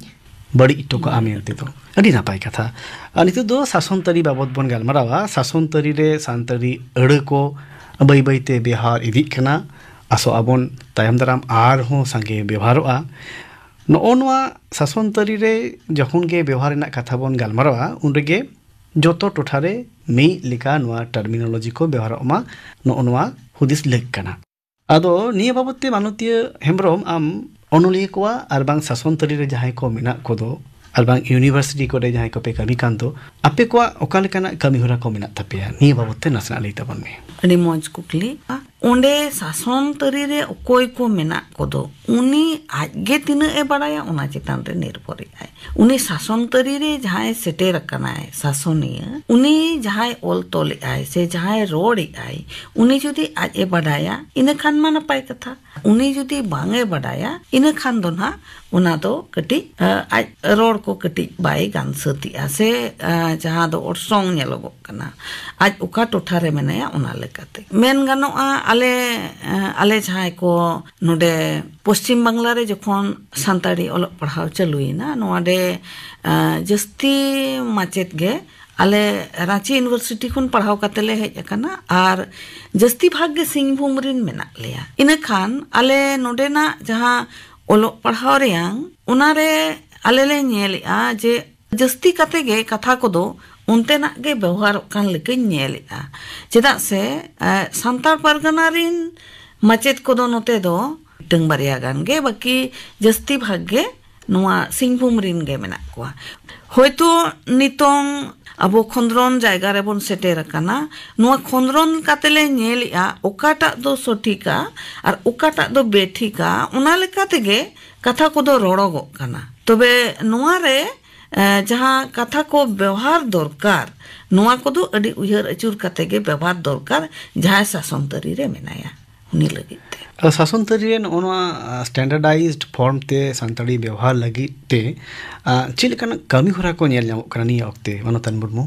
ᱵᱟᱹᱲᱤᱡ ᱦᱚᱴᱚ ᱠᱟᱜᱼᱟ ᱢᱮᱱᱛᱮ ᱫᱚ᱾ ᱟᱹᱰᱤ ᱱᱟᱯᱟᱭ ᱠᱟᱛᱷᱟ᱾ ᱟᱨ ᱱᱤᱛᱚᱜ ᱫᱚ ᱥᱟᱥᱚᱱ ᱛᱟᱹᱨᱤ ᱵᱟᱵᱚᱛ ᱵᱚᱱ ᱜᱟᱞᱢᱟᱨᱟᱣᱟ᱾ ᱥᱟᱥᱚᱱ ᱛᱟᱹᱨᱤ ᱨᱮ ᱥᱟᱱᱛᱟᱲᱤ ᱟᱹᱲᱟᱹ ᱠᱚ ᱵᱟᱹᱭ ᱵᱟᱹᱭ ᱛᱮ ᱵᱮᱣᱦᱟᱨ ᱤᱫᱤᱜ ᱠᱟᱱᱟ᱾ ᱟᱥᱚᱜ ᱟᱵᱚᱱ ᱛᱟᱭᱚᱢ ᱫᱟᱨᱟᱢ ᱟᱨᱦᱚᱸ ᱥᱟᱸᱜᱮ ᱵᱮᱣᱦᱟᱨᱚᱜᱼᱟ᱾ ᱱᱚᱜᱼᱚ ᱱᱚᱣᱟ ᱥᱟᱥᱚᱱ ᱛᱟᱹᱨᱤ ᱨᱮ ᱡᱚᱠᱷᱚᱱ ᱜᱮ ᱵᱮᱣᱦᱟᱨ ᱨᱮᱱᱟᱜ ᱠᱟᱛᱷᱟ ᱵᱚᱱ ᱜᱟᱞᱢᱟᱨᱟᱣᱟ, ᱩᱱ ᱨᱮᱜᱮ ᱡᱚᱛᱚ ᱴᱚᱴᱷᱟ ᱨᱮ ᱢᱤᱫ ᱞᱮᱠᱟ ᱱᱚᱣᱟ ᱴᱟᱨᱢᱤᱱᱳᱞᱚᱡᱤ ᱠᱚ ᱵᱮᱣᱦᱟᱨᱚᱜ ᱢᱟ, ᱱᱚᱜᱼᱚ ᱱᱚᱣᱟ ᱦᱩᱫᱤᱥ ᱞᱟᱹᱠ ᱠᱟᱱᱟ᱾ ᱟᱫᱚ ᱱᱤᱭᱟᱹ ᱵᱟᱵᱚᱛ ᱛᱮ ᱢᱟᱱᱚᱛᱤᱭᱟᱹ ᱦᱮᱢᱵᱨᱚᱢ, ᱟᱢ ᱚᱱᱚᱞᱤᱭᱟᱹ ᱠᱚᱣᱟᱜ ᱟᱨ ᱵᱟᱝ ᱥᱟᱥᱚᱱ ᱛᱟᱹᱨᱤ ᱨᱮ ᱡᱟᱦᱟᱸᱭ ᱠᱚ ᱢᱮᱱᱟᱜ ᱠᱚᱫᱚ ᱟᱨ ᱵᱟᱝ ᱤᱭᱩᱱᱤᱵᱷᱟᱨᱥᱤᱴᱤ ᱠᱚᱨᱮ ᱡᱟᱦᱟᱸᱭ ᱠᱚᱯᱮ ᱠᱟᱹᱢᱤ ᱠᱟᱱ ᱫᱚ, ᱟᱯᱮ ᱠᱚᱣᱟᱜ ᱚᱠᱟ ᱞᱮᱠᱟᱱᱟᱜ ᱠᱟᱹᱢᱤ ᱦᱚᱨᱟ ᱠᱚ ᱢᱮᱱᱟᱜ ᱛᱟᱯᱮᱭᱟ, ᱱᱤᱭᱟᱹ ᱵᱟᱵᱚᱛ ᱛᱮ ᱱᱟᱥᱮᱱᱟᱜ ᱞᱟᱹᱭ ᱛᱟᱵᱚᱱ ᱢᱮ᱾ ᱟᱹᱰᱤ ᱢᱚᱡᱽ ᱠᱩᱠᱞᱤ᱾ ᱚᱸᱰᱮ ᱥᱟᱥᱚᱱ ᱛᱟᱹᱨᱤ ᱨᱮ ᱚᱠᱚᱭ ᱠᱚ ᱢᱮᱱᱟᱜ ᱠᱚᱫᱚ, ᱩᱱᱤ ᱟᱡ ᱜᱮ ᱛᱤᱱᱟᱹᱜ ᱮ ᱵᱟᱲᱟᱭᱟ, ᱚᱱᱟ ᱪᱮᱛᱟᱱ ᱨᱮ ᱱᱤᱨᱵᱷᱚᱨᱮᱜᱼᱟᱭ᱾ ᱩᱱᱤ ᱥᱟᱥᱚᱱ ᱛᱟᱹᱨᱤ ᱨᱮ ᱡᱟᱦᱟᱸᱭ ᱥᱮᱴᱮᱨ ᱟᱠᱟᱱᱟᱭ ᱥᱟᱥᱚᱱᱤᱭᱟᱹ, ᱩᱱᱤ ᱡᱟᱦᱟᱸᱭ ᱚᱞ ᱛᱚᱞᱮᱜᱼᱟᱭ ᱥᱮ ᱡᱟᱦᱟᱸᱭ ᱨᱚᱲᱮᱜᱼᱟᱭ, ᱩᱱᱤ ᱡᱩᱫᱤ ᱟᱡ ᱮ ᱵᱟᱰᱟᱭᱟ, ᱤᱱᱟᱹ ᱠᱷᱟᱱ ᱢᱟ ᱱᱟᱯᱟᱭ ᱠᱟᱛᱷᱟ᱾ ᱩᱱᱤ ᱡᱩᱫᱤ ᱵᱟᱝ ᱮ ᱵᱟᱰᱟᱭᱟ, ᱤᱱᱟᱹ ᱠᱷᱟᱱ ᱫᱚ ᱱᱟᱦᱟᱜ ᱚᱱᱟ ᱫᱚ ᱠᱟᱹᱴᱤᱡ, ᱟ, ᱟᱡ ᱨᱚᱲ ᱠᱚ ᱠᱟᱹᱴᱤᱡ ᱵᱟᱭ ᱜᱟᱱ ᱥᱟᱹᱛᱮᱜᱼᱟ ᱥᱮ, ᱟ, ᱡᱟᱦᱟᱸ ᱫᱚ ᱚᱨᱥᱚᱝ ᱧᱮᱞᱚᱜᱚᱜ ᱠᱟᱱᱟ᱾ ᱟᱡ ᱚᱠᱟ ᱴᱚᱴᱷᱟ ᱨᱮ ᱢᱮᱱᱟᱭᱟ, ᱚᱱᱟ ᱞᱮᱠᱟᱛᱮ ᱢᱮᱱ ᱜᱟᱱᱚᱜᱼᱟ᱾ ᱟᱞᱮ, ᱟ, ᱟᱞᱮ ᱡᱟᱦᱟᱸᱭ ᱠᱚ ᱱᱚᱰᱮ ᱯᱚᱥᱪᱤᱢ ᱵᱟᱝᱞᱟ ᱨᱮ ᱡᱚᱠᱷᱚᱱ ᱥᱟᱱᱛᱟᱲᱤ ᱚᱞᱚᱜ ᱯᱟᱲᱦᱟᱣ ᱪᱟᱹᱞᱩᱭᱮᱱᱟ, ᱱᱚᱰᱮ, ᱟ, ᱡᱟᱹᱥᱛᱤ ᱢᱟᱪᱮᱫ ᱜᱮ ᱟᱞᱮ ᱨᱟᱸᱪᱤ ᱤᱭᱩᱱᱤᱵᱷᱟᱨᱥᱤᱴᱤ ᱠᱷᱚᱱ ᱯᱟᱲᱦᱟᱣ ᱠᱟᱛᱮ ᱞᱮ ᱦᱮᱡ ᱟᱠᱟᱱᱟ ᱟᱨ ᱡᱟᱹᱥᱛᱤ ᱵᱷᱟᱜᱽ ᱜᱮ ᱥᱤᱝᱵᱷᱩᱢ ᱨᱮᱱ ᱢᱮᱱᱟᱜ ᱞᱮᱭᱟ᱾ ᱤᱱᱟᱹ ᱠᱷᱟᱱ ᱟᱞᱮ ᱱᱚᱰᱮᱱᱟᱜ ᱡᱟᱦᱟᱸ ᱚᱞᱚᱜ ᱯᱟᱲᱦᱟᱣ ᱨᱮᱭᱟᱝ, ᱚᱱᱟᱨᱮ ᱟᱞᱮ ᱞᱮ ᱧᱮᱞᱮᱜᱼᱟ ᱡᱮ ᱡᱟᱹᱥᱛᱤ ᱠᱟᱛᱮ ᱜᱮ ᱠᱟᱛᱷᱟ ᱠᱚᱫᱚ ᱚᱱᱛᱮᱱᱟᱜ ᱜᱮ ᱵᱮᱣᱦᱟᱨᱚᱜ ᱠᱟᱱ ᱞᱮᱠᱟᱧ ᱧᱮᱞᱮᱫᱼᱟ᱾ ᱪᱮᱫᱟᱜ ᱥᱮ ᱥᱟᱱᱛᱟᱲ ᱯᱟᱨᱜᱟᱱᱟ ᱨᱤᱱ ᱢᱟᱪᱮᱫ ᱠᱚᱫᱚ ᱱᱚᱛᱮ ᱫᱚ ᱢᱤᱫᱴᱟᱝ ᱵᱟᱨᱭᱟ ᱜᱟᱱ ᱜᱮ, ᱵᱟᱹᱠᱤ ᱡᱟᱹᱥᱛᱤ ᱵᱷᱟᱜᱽ ᱜᱮ ᱱᱚᱣᱟ ᱥᱤᱝᱵᱷᱩᱢ ᱨᱤᱱ ᱜᱮ ᱢᱮᱱᱟᱜ ᱠᱚᱣᱟ᱾ ᱦᱳᱭᱛᱳ ᱱᱤᱛᱚᱝ ᱟᱵᱚ ᱠᱷᱚᱸᱫᱽᱨᱚᱱ ᱡᱟᱭᱜᱟ ᱨᱮᱵᱚᱱ ᱥᱮᱴᱮᱨ ᱟᱠᱟᱱᱟ᱾ ᱱᱚᱣᱟ ᱠᱷᱚᱸᱫᱽᱨᱚᱱ ᱠᱟᱛᱮ ᱞᱮ ᱧᱮᱞᱮᱜᱼᱟ ᱚᱠᱟᱴᱟᱜ ᱫᱚ ᱥᱚᱴᱷᱤᱠᱟ ᱟᱨ ᱚᱠᱟᱴᱟᱜ ᱫᱚ ᱵᱮᱴᱷᱤᱠᱟ, ᱚᱱᱟ ᱞᱮᱠᱟ ᱛᱮᱜᱮ ᱠᱟᱛᱷᱟ ᱠᱚᱫᱚ ᱨᱚᱲᱚᱜᱚᱜ ᱠᱟᱱᱟ᱾ ᱛᱚᱵᱮ ᱱᱚᱣᱟ ᱨᱮ ᱮ, ᱡᱟᱦᱟᱸ ᱠᱟᱛᱷᱟ ᱠᱚ ᱵᱮᱣᱦᱟᱨ ᱫᱚᱨᱠᱟᱨ, ᱱᱚᱣᱟ ᱠᱚᱫᱚ ᱟᱹᱰᱤ ᱩᱭᱦᱟᱹᱨ ᱟᱹᱪᱩᱨ ᱠᱟᱛᱮ ᱜᱮ ᱵᱮᱣᱦᱟᱨ ᱫᱚᱨᱠᱟᱨ, ᱡᱟᱦᱟᱸᱭ ᱥᱟᱥᱚᱱ ᱛᱟᱹᱨᱤ ᱨᱮ ᱢᱮᱱᱟᱭᱟ ᱩᱱᱤ ᱞᱟᱹᱜᱤᱫ ᱛᱮ᱾ ᱟᱫᱚ ᱥᱟᱥᱚᱱ ᱛᱟᱹᱨᱤ ᱨᱮ ᱱᱚᱜᱼᱚ ᱱᱚᱣᱟ standardized form ᱛᱮ ᱥᱟᱱᱛᱟᱲᱤ ᱵᱮᱣᱦᱟᱨ ᱞᱟᱹᱜᱤᱫ ᱛᱮ ᱪᱮᱫ ᱞᱮᱠᱟᱱᱟᱜ ᱠᱟᱹᱢᱤ ᱦᱚᱨᱟ ᱠᱚ ᱧᱮᱞ ᱧᱟᱢᱚᱜ ᱠᱟᱱᱟ ᱱᱤᱭᱟᱹ ᱚᱠᱛᱮ, ᱢᱟᱱᱚᱛᱟᱱ ᱢᱩᱨᱢᱩ?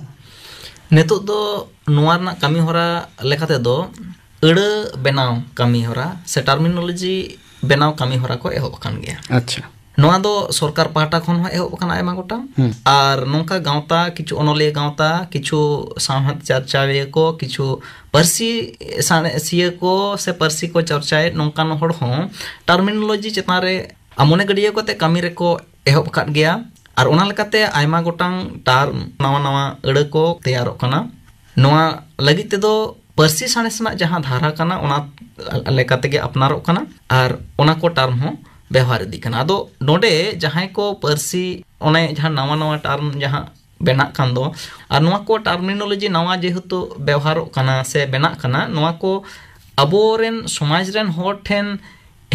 ᱱᱤᱛᱚᱜ ᱫᱚ ᱱᱚᱣᱟ ᱨᱮᱱᱟᱜ ᱠᱟᱹᱢᱤ ᱦᱚᱨᱟ ᱞᱮᱠᱟ ᱛᱮᱫᱚ ᱟᱹᱲᱟᱹ ᱵᱮᱱᱟᱣ ᱠᱟᱹᱢᱤ ᱦᱚᱨᱟ ᱥᱮ terminology ᱵᱮᱱᱟᱣ ᱠᱟᱹᱢᱤ ᱦᱚᱨᱟ ᱠᱚ ᱮᱦᱚᱵ ᱟᱠᱟᱱ ᱜᱮᱭᱟ᱾ ᱟᱪᱪᱷᱟ᱾ ᱱᱚᱣᱟ ᱫᱚ ᱥᱚᱨᱠᱟᱨ ᱯᱟᱦᱴᱟ ᱠᱷᱚᱱ ᱦᱚᱸ ᱮᱦᱚᱵ ᱟᱠᱟᱱᱟ ᱟᱭᱢᱟ ᱜᱚᱴᱟᱝ᱾ ᱦᱩᱸ᱾ ᱟᱨ ᱱᱚᱝᱠᱟ ᱜᱟᱶᱛᱟ, ᱠᱤᱪᱷᱩ ᱚᱱᱚᱞᱤᱭᱟᱹ ᱜᱟᱶᱛᱟ, ᱠᱤᱪᱷᱩ ᱥᱟᱶᱦᱮᱫ ᱪᱟᱨᱪᱟᱣᱤᱭᱟᱹ ᱠᱚ, ᱠᱤᱪᱷᱩ ᱯᱟᱹᱨᱥᱤ ᱥᱟᱬᱮᱥᱤᱭᱟᱹ ᱠᱚ ᱥᱮ ᱯᱟᱹᱨᱥᱤ ᱠᱚ ᱪᱚᱨᱪᱟᱭᱮᱫ ᱱᱚᱝᱠᱟᱱ ᱦᱚᱲ ᱦᱚᱸ terminology ᱪᱮᱛᱟᱱ ᱨᱮ ᱢᱚᱱᱮ ᱜᱟᱹᱰᱭᱟᱹ ᱠᱟᱛᱮ ᱠᱟᱹᱢᱤ ᱨᱮᱠᱚ ᱮᱦᱚᱵ ᱟᱠᱟᱫ ᱜᱮᱭᱟ᱾ ᱟᱨ ᱚᱱᱟ ᱞᱮᱠᱟᱛᱮ ᱟᱭᱢᱟ ᱜᱚᱴᱟᱝ term, ᱱᱟᱣᱟ ᱱᱟᱣᱟ ᱟᱹᱲᱟᱹ ᱠᱚ ᱛᱮᱭᱟᱨᱚᱜ ᱠᱟᱱᱟ᱾ ᱱᱚᱣᱟ ᱞᱟᱹᱜᱤᱫ ᱛᱮᱫᱚ ᱯᱟᱹᱨᱥᱤ ᱥᱟᱬᱮᱥ ᱨᱮᱱᱟᱜ ᱡᱟᱦᱟᱸ ᱫᱷᱟᱨᱟ ᱠᱟᱱᱟ, ᱚᱱᱟ ᱞᱮᱠᱟ ᱛᱮᱜᱮ ᱟᱯᱱᱟᱨᱚᱜ ᱠᱟᱱᱟ ᱟᱨ ᱚᱱᱟ ᱠᱚ term ᱦᱚᱸ ᱵᱮᱣᱦᱟᱨ ᱤᱫᱤᱜ ᱠᱟᱱᱟ᱾ ᱟᱫᱚ ᱱᱚᱰᱮ ᱡᱟᱦᱟᱸᱭ ᱠᱚ ᱯᱟᱹᱨᱥᱤ, ᱚᱱᱮ ᱡᱟᱦᱟᱸ ᱱᱟᱣᱟ ᱱᱟᱣᱟ term ᱡᱟᱦᱟᱸ ᱵᱮᱱᱟᱜ ᱠᱟᱱ ᱫᱚ, ᱟᱨ ᱱᱚᱣᱟ ᱠᱚ terminology ᱱᱟᱣᱟ ᱡᱮᱦᱮᱛᱩ ᱵᱮᱣᱦᱟᱨᱚᱜ ᱠᱟᱱᱟ ᱥᱮ ᱵᱮᱱᱟᱜ ᱠᱟᱱᱟ, ᱱᱚᱣᱟ ᱠᱚ ᱟᱵᱚᱨᱮᱱ ᱥᱚᱢᱟᱡᱽ ᱨᱮᱱ ᱦᱚᱲ ᱴᱷᱮᱱ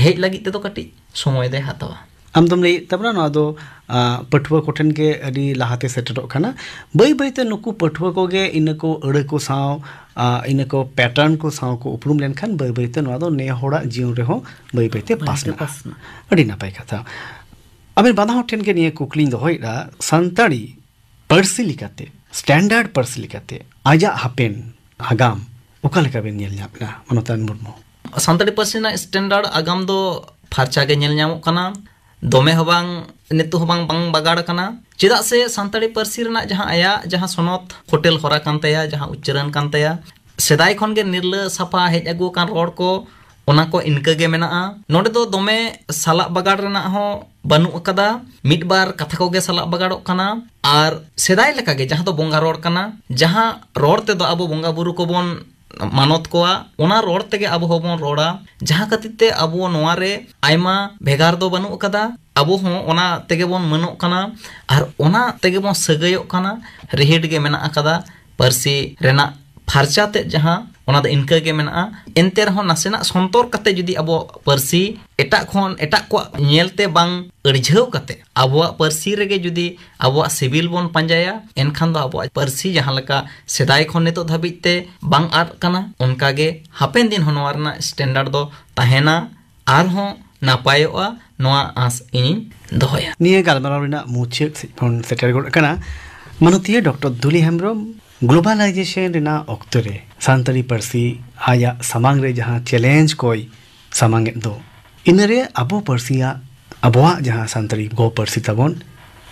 ᱦᱮᱡ ᱞᱟᱹᱜᱤᱫ ᱛᱮᱫᱚ ᱠᱟᱹᱴᱤᱡ ᱥᱚᱢᱚᱭ ᱫᱚᱭ ᱦᱟᱛᱟᱣᱟ᱾ ᱟᱢ ᱫᱚᱢ ᱞᱟᱹᱭᱮᱫ ᱛᱟᱵᱚᱱᱟ ᱱᱚᱣᱟ ᱫᱚ, ᱟ, ᱯᱟᱹᱴᱷᱩᱣᱟᱹ ᱠᱚᱴᱷᱮᱱ ᱜᱮ ᱟᱹᱰᱤ ᱞᱟᱦᱟᱛᱮ ᱥᱮᱴᱮᱨᱚᱜ ᱠᱟᱱᱟ᱾ ᱵᱟᱹᱭ ᱵᱟᱹᱭᱛᱮ ᱱᱩᱠᱩ ᱯᱟᱹᱴᱷᱩᱣᱟᱹ ᱠᱚᱜᱮ ᱤᱱᱟᱹ ᱠᱚ ᱟᱹᱲᱟᱹ ᱠᱚ ᱥᱟᱶ, ᱟ, ᱤᱱᱟᱹ ᱠᱚ pattern ᱠᱚ ᱥᱟᱶ ᱠᱚ ᱩᱯᱨᱩᱢ ᱞᱮᱱᱠᱷᱟᱱ ᱵᱟᱹᱭ ᱵᱟᱹᱭᱛᱮ ᱱᱚᱣᱟ ᱫᱚ ᱱᱮ ᱦᱚᱲᱟᱜ ᱡᱤᱭᱚᱱ ᱨᱮᱦᱚᱸ ᱵᱟᱹᱭ ᱵᱟᱹᱭᱛᱮ ᱵᱟᱹᱭ ᱵᱟᱹᱭᱛᱮ ᱯᱟᱥᱱᱟᱜᱼᱟ᱾ ᱯᱟᱥᱱᱟᱜᱼᱟ᱾ ᱟᱹᱰᱤ ᱱᱟᱯᱟᱭ ᱠᱟᱛᱷᱟ᱾ ᱟᱵᱮᱱ ᱵᱟᱱᱟ ᱦᱚᱲ ᱴᱷᱮᱱ ᱜᱮ ᱱᱤᱭᱟᱹ ᱠᱩᱠᱞᱤᱧ ᱫᱚᱦᱚᱭᱮᱫᱟ, ᱥᱟᱱᱛᱟᱲᱤ ᱯᱟᱹᱨᱥᱤ ᱞᱮᱠᱟᱛᱮ, standard ᱯᱟᱹᱨᱥᱤ ᱞᱮᱠᱟᱛᱮ ᱟᱡᱟᱜ ᱦᱟᱯᱮᱱ ᱟᱜᱟᱢ ᱚᱠᱟ ᱞᱮᱠᱟ ᱵᱮᱱ ᱧᱮᱞ ᱧᱟᱢ ᱮᱫᱟ, ᱢᱟᱱᱚᱛᱟᱱ ᱢᱩᱨᱢᱩ? ᱥᱟᱱᱛᱟᱲᱤ ᱯᱟᱹᱨᱥᱤ ᱨᱮᱱᱟᱜ standard ᱟᱜᱟᱢ ᱫᱚ ᱯᱷᱟᱨᱪᱟ ᱜᱮ ᱧᱮᱞ ᱧᱟᱢᱚᱜ ᱠᱟᱱᱟ᱾ ᱫᱚᱢᱮ ᱦᱚᱸ ᱵᱟᱝ, ᱱᱤᱛᱚᱜ ᱦᱚᱸ ᱵᱟᱝ, ᱵᱟᱝ ᱵᱟᱜᱟᱲ ᱟᱠᱟᱱᱟ᱾ ᱪᱮᱫᱟᱜ ᱥᱮ ᱥᱟᱱᱛᱟᱲᱤ ᱯᱟᱹᱨᱥᱤ ᱨᱮᱱᱟᱜ ᱡᱟᱦᱟᱸ ᱟᱭᱟᱜ ᱡᱟᱦᱟᱸ ᱥᱚᱱᱚᱛ ᱯᱷᱚᱴᱮᱞ ᱦᱚᱨᱟ ᱠᱟᱱ ᱛᱟᱭᱟ, ᱡᱟᱦᱟᱸ ᱩᱪᱪᱟᱨᱚᱱ ᱠᱟᱱ ᱛᱟᱭᱟ, ᱥᱮᱫᱟᱭ ᱠᱷᱚᱱ ᱜᱮ ᱱᱤᱨᱞᱟᱹ ᱥᱟᱯᱷᱟ ᱦᱮᱡ ᱟᱹᱜᱩ ᱟᱠᱟᱱ ᱨᱚᱲ ᱠᱚ, ᱚᱱᱟ ᱠᱚ ᱤᱱᱠᱟᱹ ᱜᱮ ᱢᱮᱱᱟᱜᱼᱟ᱾ ᱱᱚᱰᱮ ᱫᱚ ᱫᱚᱢᱮ ᱥᱟᱞᱟᱜ ᱵᱟᱜᱟᱲ ᱨᱮᱱᱟᱜ ᱦᱚᱸ ᱵᱟᱹᱱᱩᱜ ᱟᱠᱟᱫᱟ᱾ ᱢᱤᱫ ᱵᱟᱨ ᱠᱟᱛᱷᱟ ᱠᱚᱜᱮ ᱥᱟᱞᱟᱜ ᱵᱟᱜᱟᱲᱚᱜ ᱠᱟᱱᱟ᱾ ᱟᱨ ᱥᱮᱫᱟᱭ ᱞᱮᱠᱟᱜᱮ ᱡᱟᱦᱟᱸ ᱫᱚ ᱵᱚᱸᱜᱟ ᱨᱚᱲ ᱠᱟᱱᱟ, ᱡᱟᱦᱟᱸ ᱨᱚᱲ ᱛᱮᱫᱚ ᱟᱵᱚ ᱵᱚᱸᱜᱟ ᱵᱩᱨᱩ ᱠᱚᱵᱚᱱ ᱢᱟᱱᱚᱛ ᱠᱚᱣᱟ, ᱚᱱᱟ ᱨᱚᱲ ᱛᱮᱜᱮ ᱟᱵᱚ ᱦᱚᱸᱵᱚᱱ ᱨᱚᱲᱟ᱾ ᱡᱟᱦᱟᱸ ᱠᱷᱟᱹᱛᱤᱨ ᱛᱮ ᱟᱵᱚ ᱱᱚᱣᱟ ᱨᱮ ᱟᱭᱢᱟ ᱵᱷᱮᱜᱟᱨ ᱫᱚ ᱵᱟᱹᱱᱩᱜ ᱟᱠᱟᱫᱟ᱾ ᱟᱵᱚ ᱦᱚᱸ ᱚᱱᱟ ᱛᱮᱜᱮ ᱵᱚᱱ ᱢᱟᱹᱱᱚᱜ ᱠᱟᱱᱟ ᱟᱨ ᱚᱱᱟ ᱛᱮᱜᱮ ᱵᱚᱱ ᱥᱟᱹᱜᱟᱹᱭᱚᱜ ᱠᱟᱱᱟ᱾ ᱨᱤᱦᱤᱴ ᱜᱮ ᱢᱮᱱᱟᱜ ᱟᱠᱟᱫᱟ ᱯᱟᱹᱨᱥᱤ ᱨᱮᱱᱟᱜ ᱯᱷᱟᱨᱪᱟ ᱛᱮᱫ ᱡᱟᱦᱟᱸ, ᱚᱱᱟ ᱫᱚ ᱤᱱᱠᱟᱹ ᱜᱮ ᱢᱮᱱᱟᱜᱼᱟ᱾ ᱮᱱᱛᱮ ᱨᱮᱦᱚᱸ ᱱᱟᱥᱮᱱᱟᱜ ᱥᱚᱱᱛᱚᱨ ᱠᱟᱛᱮ ᱡᱩᱫᱤ ᱟᱵᱚ ᱯᱟᱹᱨᱥᱤ ᱮᱴᱟᱜ ᱠᱷᱚᱱ, ᱮᱴᱟᱜ ᱠᱚᱣᱟᱜ ᱧᱮᱞᱛᱮ ᱵᱟᱝ ᱟᱹᱲᱡᱷᱟᱹᱣ ᱠᱟᱛᱮ ᱟᱵᱚᱣᱟᱜ ᱯᱟᱹᱨᱥᱤ ᱨᱮᱜᱮ ᱡᱩᱫᱤ ᱟᱵᱚᱣᱟᱜ ᱥᱤᱵᱤᱞ ᱵᱚᱱ ᱯᱟᱸᱡᱟᱭᱟ, ᱮᱱᱠᱷᱟᱱ ᱫᱚ ᱟᱵᱚᱣᱟᱜ ᱯᱟᱹᱨᱥᱤ ᱡᱟᱦᱟᱸ ᱞᱮᱠᱟ ᱥᱮᱫᱟᱭ ᱠᱷᱚᱱ ᱱᱤᱛᱚᱜ ᱫᱷᱟᱹᱵᱤᱡ ᱛᱮ ᱵᱟᱝ ᱟᱫ ᱠᱟᱱᱟ, ᱚᱱᱠᱟ ᱜᱮ ᱦᱟᱯᱮᱱ ᱫᱤᱱ ᱦᱚᱸ ᱱᱚᱣᱟ ᱨᱮᱱᱟᱜ ᱥᱴᱮᱱᱰᱟᱨᱰ ᱫᱚ ᱛᱟᱦᱮᱱᱟ, ᱟᱨᱦᱚᱸ ᱱᱟᱯᱟᱭᱚᱜᱼᱟ, ᱱᱚᱣᱟ ᱟᱸᱥ ᱤᱧᱤᱧ ᱫᱚᱦᱚᱭᱟ᱾ ᱱᱤᱭᱟᱹ ᱜᱟᱞᱢᱟᱨᱟᱣ ᱨᱮᱱᱟᱜ ᱢᱩᱪᱟᱹᱫ ᱥᱮᱫ ᱵᱚᱱ ᱥᱮᱴᱮᱨ ᱜᱚᱫ ᱟᱠᱟᱱᱟ᱾ ᱢᱟᱱᱚᱛᱤᱭᱟᱹ ᱰᱚᱠᱴᱚᱨ ᱫᱩᱞᱤ ᱦᱮᱢᱵᱨᱚᱢ, ᱜᱞᱳᱵᱟᱞᱟᱭᱡᱮᱥᱚᱱ ᱨᱮᱱᱟᱜ ᱚᱠᱛᱚ ᱨᱮ ᱥᱟᱱᱛᱟᱲᱤ ᱯᱟᱹᱨᱥᱤ ᱟᱭᱟᱜ ᱥᱟᱢᱟᱝ ᱨᱮ ᱡᱟᱦᱟᱸ ᱪᱮᱞᱮᱧᱡᱽ ᱠᱚᱭ ᱥᱟᱢᱟᱝ ᱮᱫ ᱫᱚ, ᱤᱱᱟᱹᱨᱮ ᱟᱵᱚ ᱯᱟᱹᱨᱥᱤᱭᱟᱜ, ᱟᱵᱚᱣᱟᱜ ᱡᱟᱦᱟᱸ ᱥᱟᱱᱛᱟᱲᱤ ᱜᱚ ᱯᱟᱹᱨᱥᱤ ᱛᱟᱵᱚᱱ,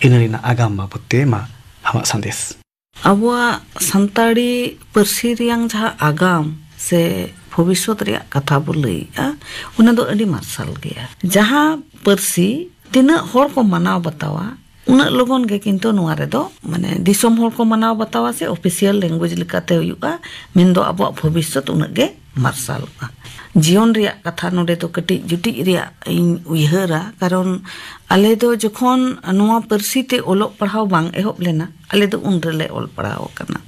ᱤᱱᱟᱹ ᱨᱮᱱᱟᱜ ᱟᱜᱟᱢ ᱵᱟᱵᱚᱫ ᱛᱮ ᱢᱟ ᱟᱢᱟᱜ ᱥᱟᱸᱫᱮᱥ᱾ ᱟᱵᱚᱣᱟᱜ ᱥᱟᱱᱛᱟᱲᱤ ᱯᱟᱹᱨᱥᱤ ᱨᱮᱭᱟᱝ ᱡᱟᱦᱟᱸ ᱟᱜᱟᱢ ᱥᱮ ᱵᱷᱚᱵᱤᱥᱥᱚᱛ ᱨᱮᱭᱟᱜ ᱠᱟᱛᱷᱟ ᱵᱚ ᱞᱟᱹᱭᱮᱜᱼᱟ, ᱚᱱᱟ ᱫᱚ ᱟᱹᱰᱤ ᱢᱟᱨᱥᱟᱞ ᱜᱮᱭᱟ᱾ ᱡᱟᱦᱟᱸ ᱯᱟᱹᱨᱥᱤ ᱛᱤᱱᱟᱹᱜ ᱦᱚᱲ ᱠᱚ ᱢᱟᱱᱟᱣ ᱵᱟᱛᱟᱣᱟ, ᱩᱱᱟᱹᱜ ᱞᱚᱜᱚᱱ ᱜᱮ ᱠᱤᱱᱛᱩ ᱱᱚᱣᱟ ᱨᱮᱫᱚ, ᱢᱟᱱᱮ, ᱫᱤᱥᱚᱢ ᱦᱚᱲ ᱠᱚ ᱢᱟᱱᱟᱣ ᱵᱟᱛᱟᱣᱟ ᱥᱮ ᱚᱯᱷᱤᱥᱤᱭᱟᱞ ᱞᱮᱝᱜᱩᱭᱮᱡᱽ ᱞᱮᱠᱟᱛᱮ ᱦᱩᱭᱩᱜᱼᱟ, ᱢᱮᱱᱫᱚ ᱟᱵᱚᱣᱟᱜ ᱵᱷᱚᱵᱤᱥᱥᱚᱛ ᱩᱱᱟᱹᱜ ᱜᱮ ᱢᱟᱨᱥᱟᱞᱚᱜᱼᱟ᱾ ᱡᱤᱭᱚᱱ ᱨᱮᱭᱟᱜ ᱠᱟᱛᱷᱟ ᱱᱚᱰᱮ ᱫᱚ ᱠᱟᱹᱴᱤᱡ ᱡᱩᱴᱤᱡ ᱨᱮᱭᱟᱜ ᱤᱧ ᱩᱭᱦᱟᱹᱨᱟ, ᱠᱟᱨᱚᱱ ᱟᱞᱮ ᱫᱚ ᱡᱚᱠᱷᱚᱱ ᱱᱚᱣᱟ ᱯᱟᱹᱨᱥᱤ ᱛᱮ ᱚᱞᱚᱜ ᱯᱟᱲᱦᱟᱣ ᱵᱟᱝ ᱮᱦᱚᱵ ᱞᱮᱱᱟ, ᱟᱞᱮ ᱫᱚ ᱩᱱ ᱨᱮᱞᱮ ᱚᱞ ᱯᱟᱲᱦᱟᱣ ᱟᱠᱟᱱᱟ᱾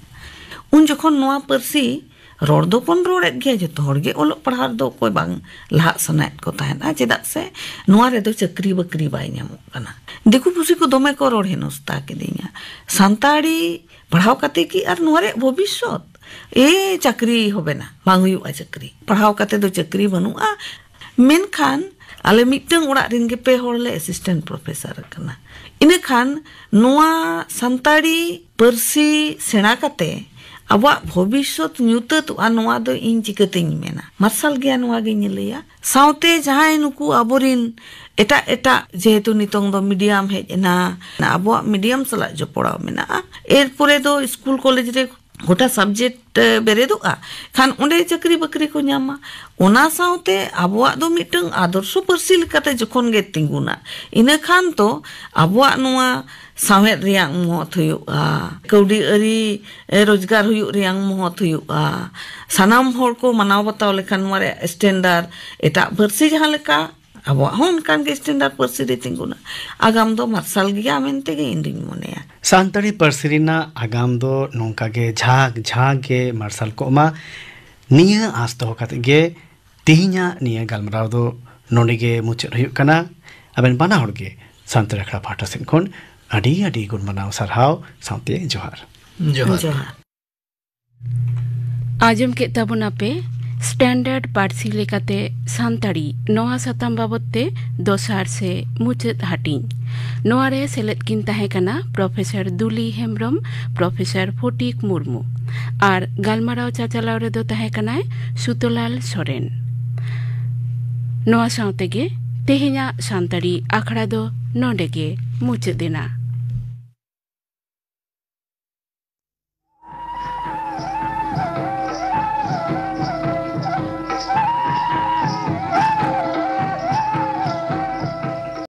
ᱩᱱ ᱡᱚᱠᱷᱚᱱ ᱱᱚᱣᱟ ᱯᱟᱹᱨᱥᱤ ᱨᱚᱲ ᱫᱚᱵᱚᱱ ᱨᱚᱲᱮᱫ ᱜᱮᱭᱟ, ᱡᱚᱛᱚ ᱦᱚᱲ ᱜᱮ ᱚᱞᱚᱜ ᱯᱟᱲᱦᱟᱣ ᱨᱮᱫᱚ ᱚᱠᱚᱭ ᱵᱟᱝ ᱞᱟᱦᱟᱜ ᱥᱟᱱᱟᱭᱮᱫ ᱠᱚ ᱛᱟᱦᱮᱸᱫᱼᱟ, ᱪᱮᱫᱟᱜ ᱥᱮ ᱱᱚᱣᱟ ᱨᱮᱫᱚ ᱪᱟᱹᱠᱨᱤ ᱵᱟᱹᱠᱨᱤ ᱵᱟᱭ ᱧᱟᱢᱚᱜ ᱠᱟᱱᱟ᱾ ᱫᱤᱠᱩ ᱯᱩᱥᱤ ᱠᱚ ᱫᱚᱢᱮ ᱠᱚ ᱨᱚᱲ ᱦᱮᱱᱚᱥᱛᱟ ᱠᱤᱫᱤᱧᱟ, ᱥᱟᱱᱛᱟᱲᱤ ᱯᱟᱲᱦᱟᱣ ᱠᱟᱛᱮ ᱠᱤ ᱟᱨ ᱱᱚᱣᱟ ᱨᱮᱭᱟᱜ ᱵᱷᱚᱵᱤᱥᱥᱚᱛ? ᱮ, ᱪᱟᱹᱠᱨᱤ ᱦᱚᱵᱮ ᱱᱟ, ᱵᱟᱝ ᱦᱩᱭᱩᱜᱼᱟ ᱪᱟᱹᱠᱨᱤ᱾ ᱯᱟᱲᱦᱟᱣ ᱠᱟᱛᱮ ᱫᱚ ᱪᱟᱹᱠᱨᱤ ᱵᱟᱹᱱᱩᱜᱼᱟ᱾ ᱢᱮᱱᱠᱷᱟᱱ ᱟᱞᱮ ᱢᱤᱫᱴᱟᱝ ᱚᱲᱟᱜ ᱨᱮᱱ ᱜᱮ ᱯᱮ ᱦᱚᱲ ᱞᱮ ᱮᱥᱤᱥᱴᱮᱱᱴ ᱯᱨᱚᱯᱷᱮᱥᱚᱨ ᱟᱠᱟᱱᱟ᱾ ᱤᱱᱟᱹᱠᱷᱟᱱ ᱱᱚᱣᱟ ᱥᱟᱱᱛᱟᱲᱤ ᱯᱟᱹᱨᱥᱤ ᱥᱮᱬᱟ ᱠᱟᱛᱮ ᱟᱵᱚᱣᱟᱜ ᱵᱷᱚᱵᱤᱥᱥᱚᱛ ᱧᱩᱛᱟᱹᱛᱚᱜᱼᱟ, ᱱᱚᱣᱟ ᱫᱚ ᱤᱧ ᱪᱤᱠᱟᱹᱛᱤᱧ ᱢᱮᱱᱟ? ᱢᱟᱨᱥᱟᱞ ᱜᱮᱭᱟ, ᱱᱚᱣᱟ ᱜᱤᱧ ᱞᱟᱹᱭᱟ᱾ ᱥᱟᱶᱛᱮ ᱡᱟᱦᱟᱸᱭ ᱱᱩᱠᱩ ᱟᱵᱚᱨᱤᱱ ᱮᱴᱟᱜ ᱮᱴᱟᱜ, ᱡᱮᱦᱮᱛᱩ ᱱᱤᱛᱚᱝ ᱫᱚ ᱢᱤᱰᱤᱭᱟᱢ ᱦᱮᱡ ᱮᱱᱟ, ᱟᱵᱚᱣᱟᱜ ᱢᱤᱰᱤᱭᱟᱢ ᱥᱟᱞᱟᱜ ᱡᱚᱯᱲᱟᱣ ᱢᱮᱱᱟᱜᱼᱟ, ᱮᱨᱯᱚᱨᱮ ᱫᱚ ᱥᱠᱩᱞ ᱠᱚᱞᱮᱡᱽ ᱨᱮ ᱜᱚᱴᱟ subject ᱵᱮᱨᱮᱫᱚᱜᱼᱟ, ᱠᱷᱟᱱ ᱚᱸᱰᱮ ᱪᱟᱹᱠᱨᱤ ᱵᱟᱹᱠᱨᱤ ᱠᱚ ᱧᱟᱢᱟ᱾ ᱚᱱᱟ ᱥᱟᱶᱛᱮ ᱟᱵᱚᱣᱟᱜ ᱫᱚ ᱢᱤᱫᱴᱟᱝ ᱟᱫᱚᱨᱥᱚ ᱯᱟᱹᱨᱥᱤ ᱞᱮᱠᱟᱛᱮ ᱡᱚᱠᱷᱚᱱ ᱜᱮ ᱛᱤᱸᱜᱩᱱᱟ, ᱤᱱᱟᱹ ᱠᱷᱟᱱ ᱫᱚ ᱟᱵᱚᱣᱟᱜ ᱱᱚᱣᱟ ᱥᱟᱶᱦᱮᱫ ᱨᱮᱭᱟᱜ ᱢᱚᱦᱚᱛ ᱦᱩᱭᱩᱜᱼᱟ, ᱠᱟᱹᱣᱰᱤ ᱟᱹᱨᱤ, ᱮ, ᱨᱳᱡᱽᱜᱟᱨ ᱦᱩᱭᱩᱜ ᱨᱮᱭᱟᱜ ᱢᱚᱦᱚᱛ ᱦᱩᱭᱩᱜᱼᱟ᱾ ᱥᱟᱱᱟᱢ ᱦᱚᱲ ᱠᱚ ᱢᱟᱱᱟᱣ ᱵᱟᱛᱟᱣ ᱞᱮᱠᱷᱟᱱ ᱱᱚᱣᱟ ᱨᱮᱭᱟᱜ standard ᱮᱴᱟᱜ ᱯᱟᱹᱨᱥᱤ ᱡᱟᱦᱟᱸ ᱞᱮᱠᱟ, ᱟᱵᱚᱣᱟᱜ ᱦᱚᱸ ᱚᱱᱠᱟᱱ ᱜᱮ standard ᱯᱟᱹᱨᱥᱤ ᱨᱮ ᱛᱤᱸᱜᱩᱱᱟ᱾ ᱟᱜᱟᱢ ᱫᱚ ᱢᱟᱨᱥᱟᱞ ᱜᱮᱭᱟ ᱢᱮᱱᱛᱮ ᱜᱮ ᱤᱧ ᱫᱩᱧ ᱢᱚᱱᱮᱭᱟ᱾ ᱥᱟᱱᱛᱟᱲᱤ ᱯᱟᱹᱨᱥᱤ ᱨᱮᱱᱟᱜ ᱟᱜᱟᱢ ᱫᱚ ᱱᱚᱝᱠᱟ ᱜᱮ ᱡᱷᱟᱸᱠ ᱡᱷᱟᱸᱠ ᱜᱮ ᱢᱟᱨᱥᱟᱞ ᱠᱚᱜ ᱢᱟ, ᱱᱤᱭᱟᱹ ᱟᱸᱥ ᱫᱚᱦᱚ ᱠᱟᱛᱮ ᱜᱮ ᱛᱮᱦᱮᱧᱟᱜ ᱱᱤᱭᱟᱹ ᱜᱟᱞᱢᱟᱨᱟᱣ ᱫᱚ ᱱᱚᱰᱮ ᱜᱮ ᱢᱩᱪᱟᱹᱫ ᱦᱩᱭᱩᱜ ᱠᱟᱱᱟ᱾ ᱟᱵᱮᱱ ᱵᱟᱱᱟ ᱦᱚᱲ ᱜᱮ ᱥᱟᱱᱛᱟᱲᱤ ᱟᱠᱷᱲᱟ ᱯᱟᱦᱴᱟ ᱥᱮᱫ ᱠᱷᱚᱱ ᱟᱹᱰᱤ ᱟᱹᱰᱤ ᱜᱩᱱ ᱢᱟᱱᱟᱣ ᱥᱟᱨᱦᱟᱣ ᱥᱟᱶᱛᱮ ᱡᱚᱦᱟᱨ᱾ ᱡᱚᱦᱟᱨ᱾ ᱡᱚᱦᱟᱨ᱾ ᱟᱸᱡᱚᱢ ᱠᱮᱫ ᱛᱟᱵᱚᱱᱟᱯᱮ standard ᱯᱟᱹᱨᱥᱤ ᱞᱮᱠᱟᱛᱮ ᱥᱟᱱᱛᱟᱲᱤ, ᱱᱚᱣᱟ ᱥᱟᱛᱟᱢ ᱵᱟᱵᱚᱛ ᱛᱮ ᱫᱚᱥᱟᱨ ᱥᱮ ᱢᱩᱪᱟᱹᱫ ᱦᱟᱹᱴᱤᱧ᱾ ᱱᱚᱣᱟ ᱨᱮ ᱥᱮᱞᱮᱫ ᱠᱤᱱ ᱛᱟᱦᱮᱸ ᱠᱟᱱᱟ ᱯᱨᱚᱯᱷᱮᱥᱚᱨ ᱫᱩᱞᱤ ᱦᱮᱢᱵᱽᱨᱚᱢ, ᱯᱨᱚᱯᱷᱮᱥᱚᱨ ᱯᱷᱚᱴᱤᱠ ᱢᱩᱨᱢᱩ ᱟᱨ ᱜᱟᱞᱢᱟᱨᱟᱣ ᱪᱟᱪᱟᱞᱟᱣ ᱨᱮᱫᱚ ᱛᱟᱦᱮᱸ ᱠᱟᱱᱟᱭ ᱥᱩᱛᱚᱞᱟᱞ ᱥᱚᱨᱮᱱ᱾ ᱱᱚᱣᱟ ᱥᱟᱶ ᱛᱮᱜᱮ ᱛᱮᱦᱮᱧᱟᱜ ᱥᱟᱱᱛᱟᱲᱤ ᱟᱠᱷᱲᱟ ᱫᱚ ᱱᱚᱰᱮ ᱜᱮ ᱢᱩᱪᱟᱹᱫ ᱮᱱᱟ᱾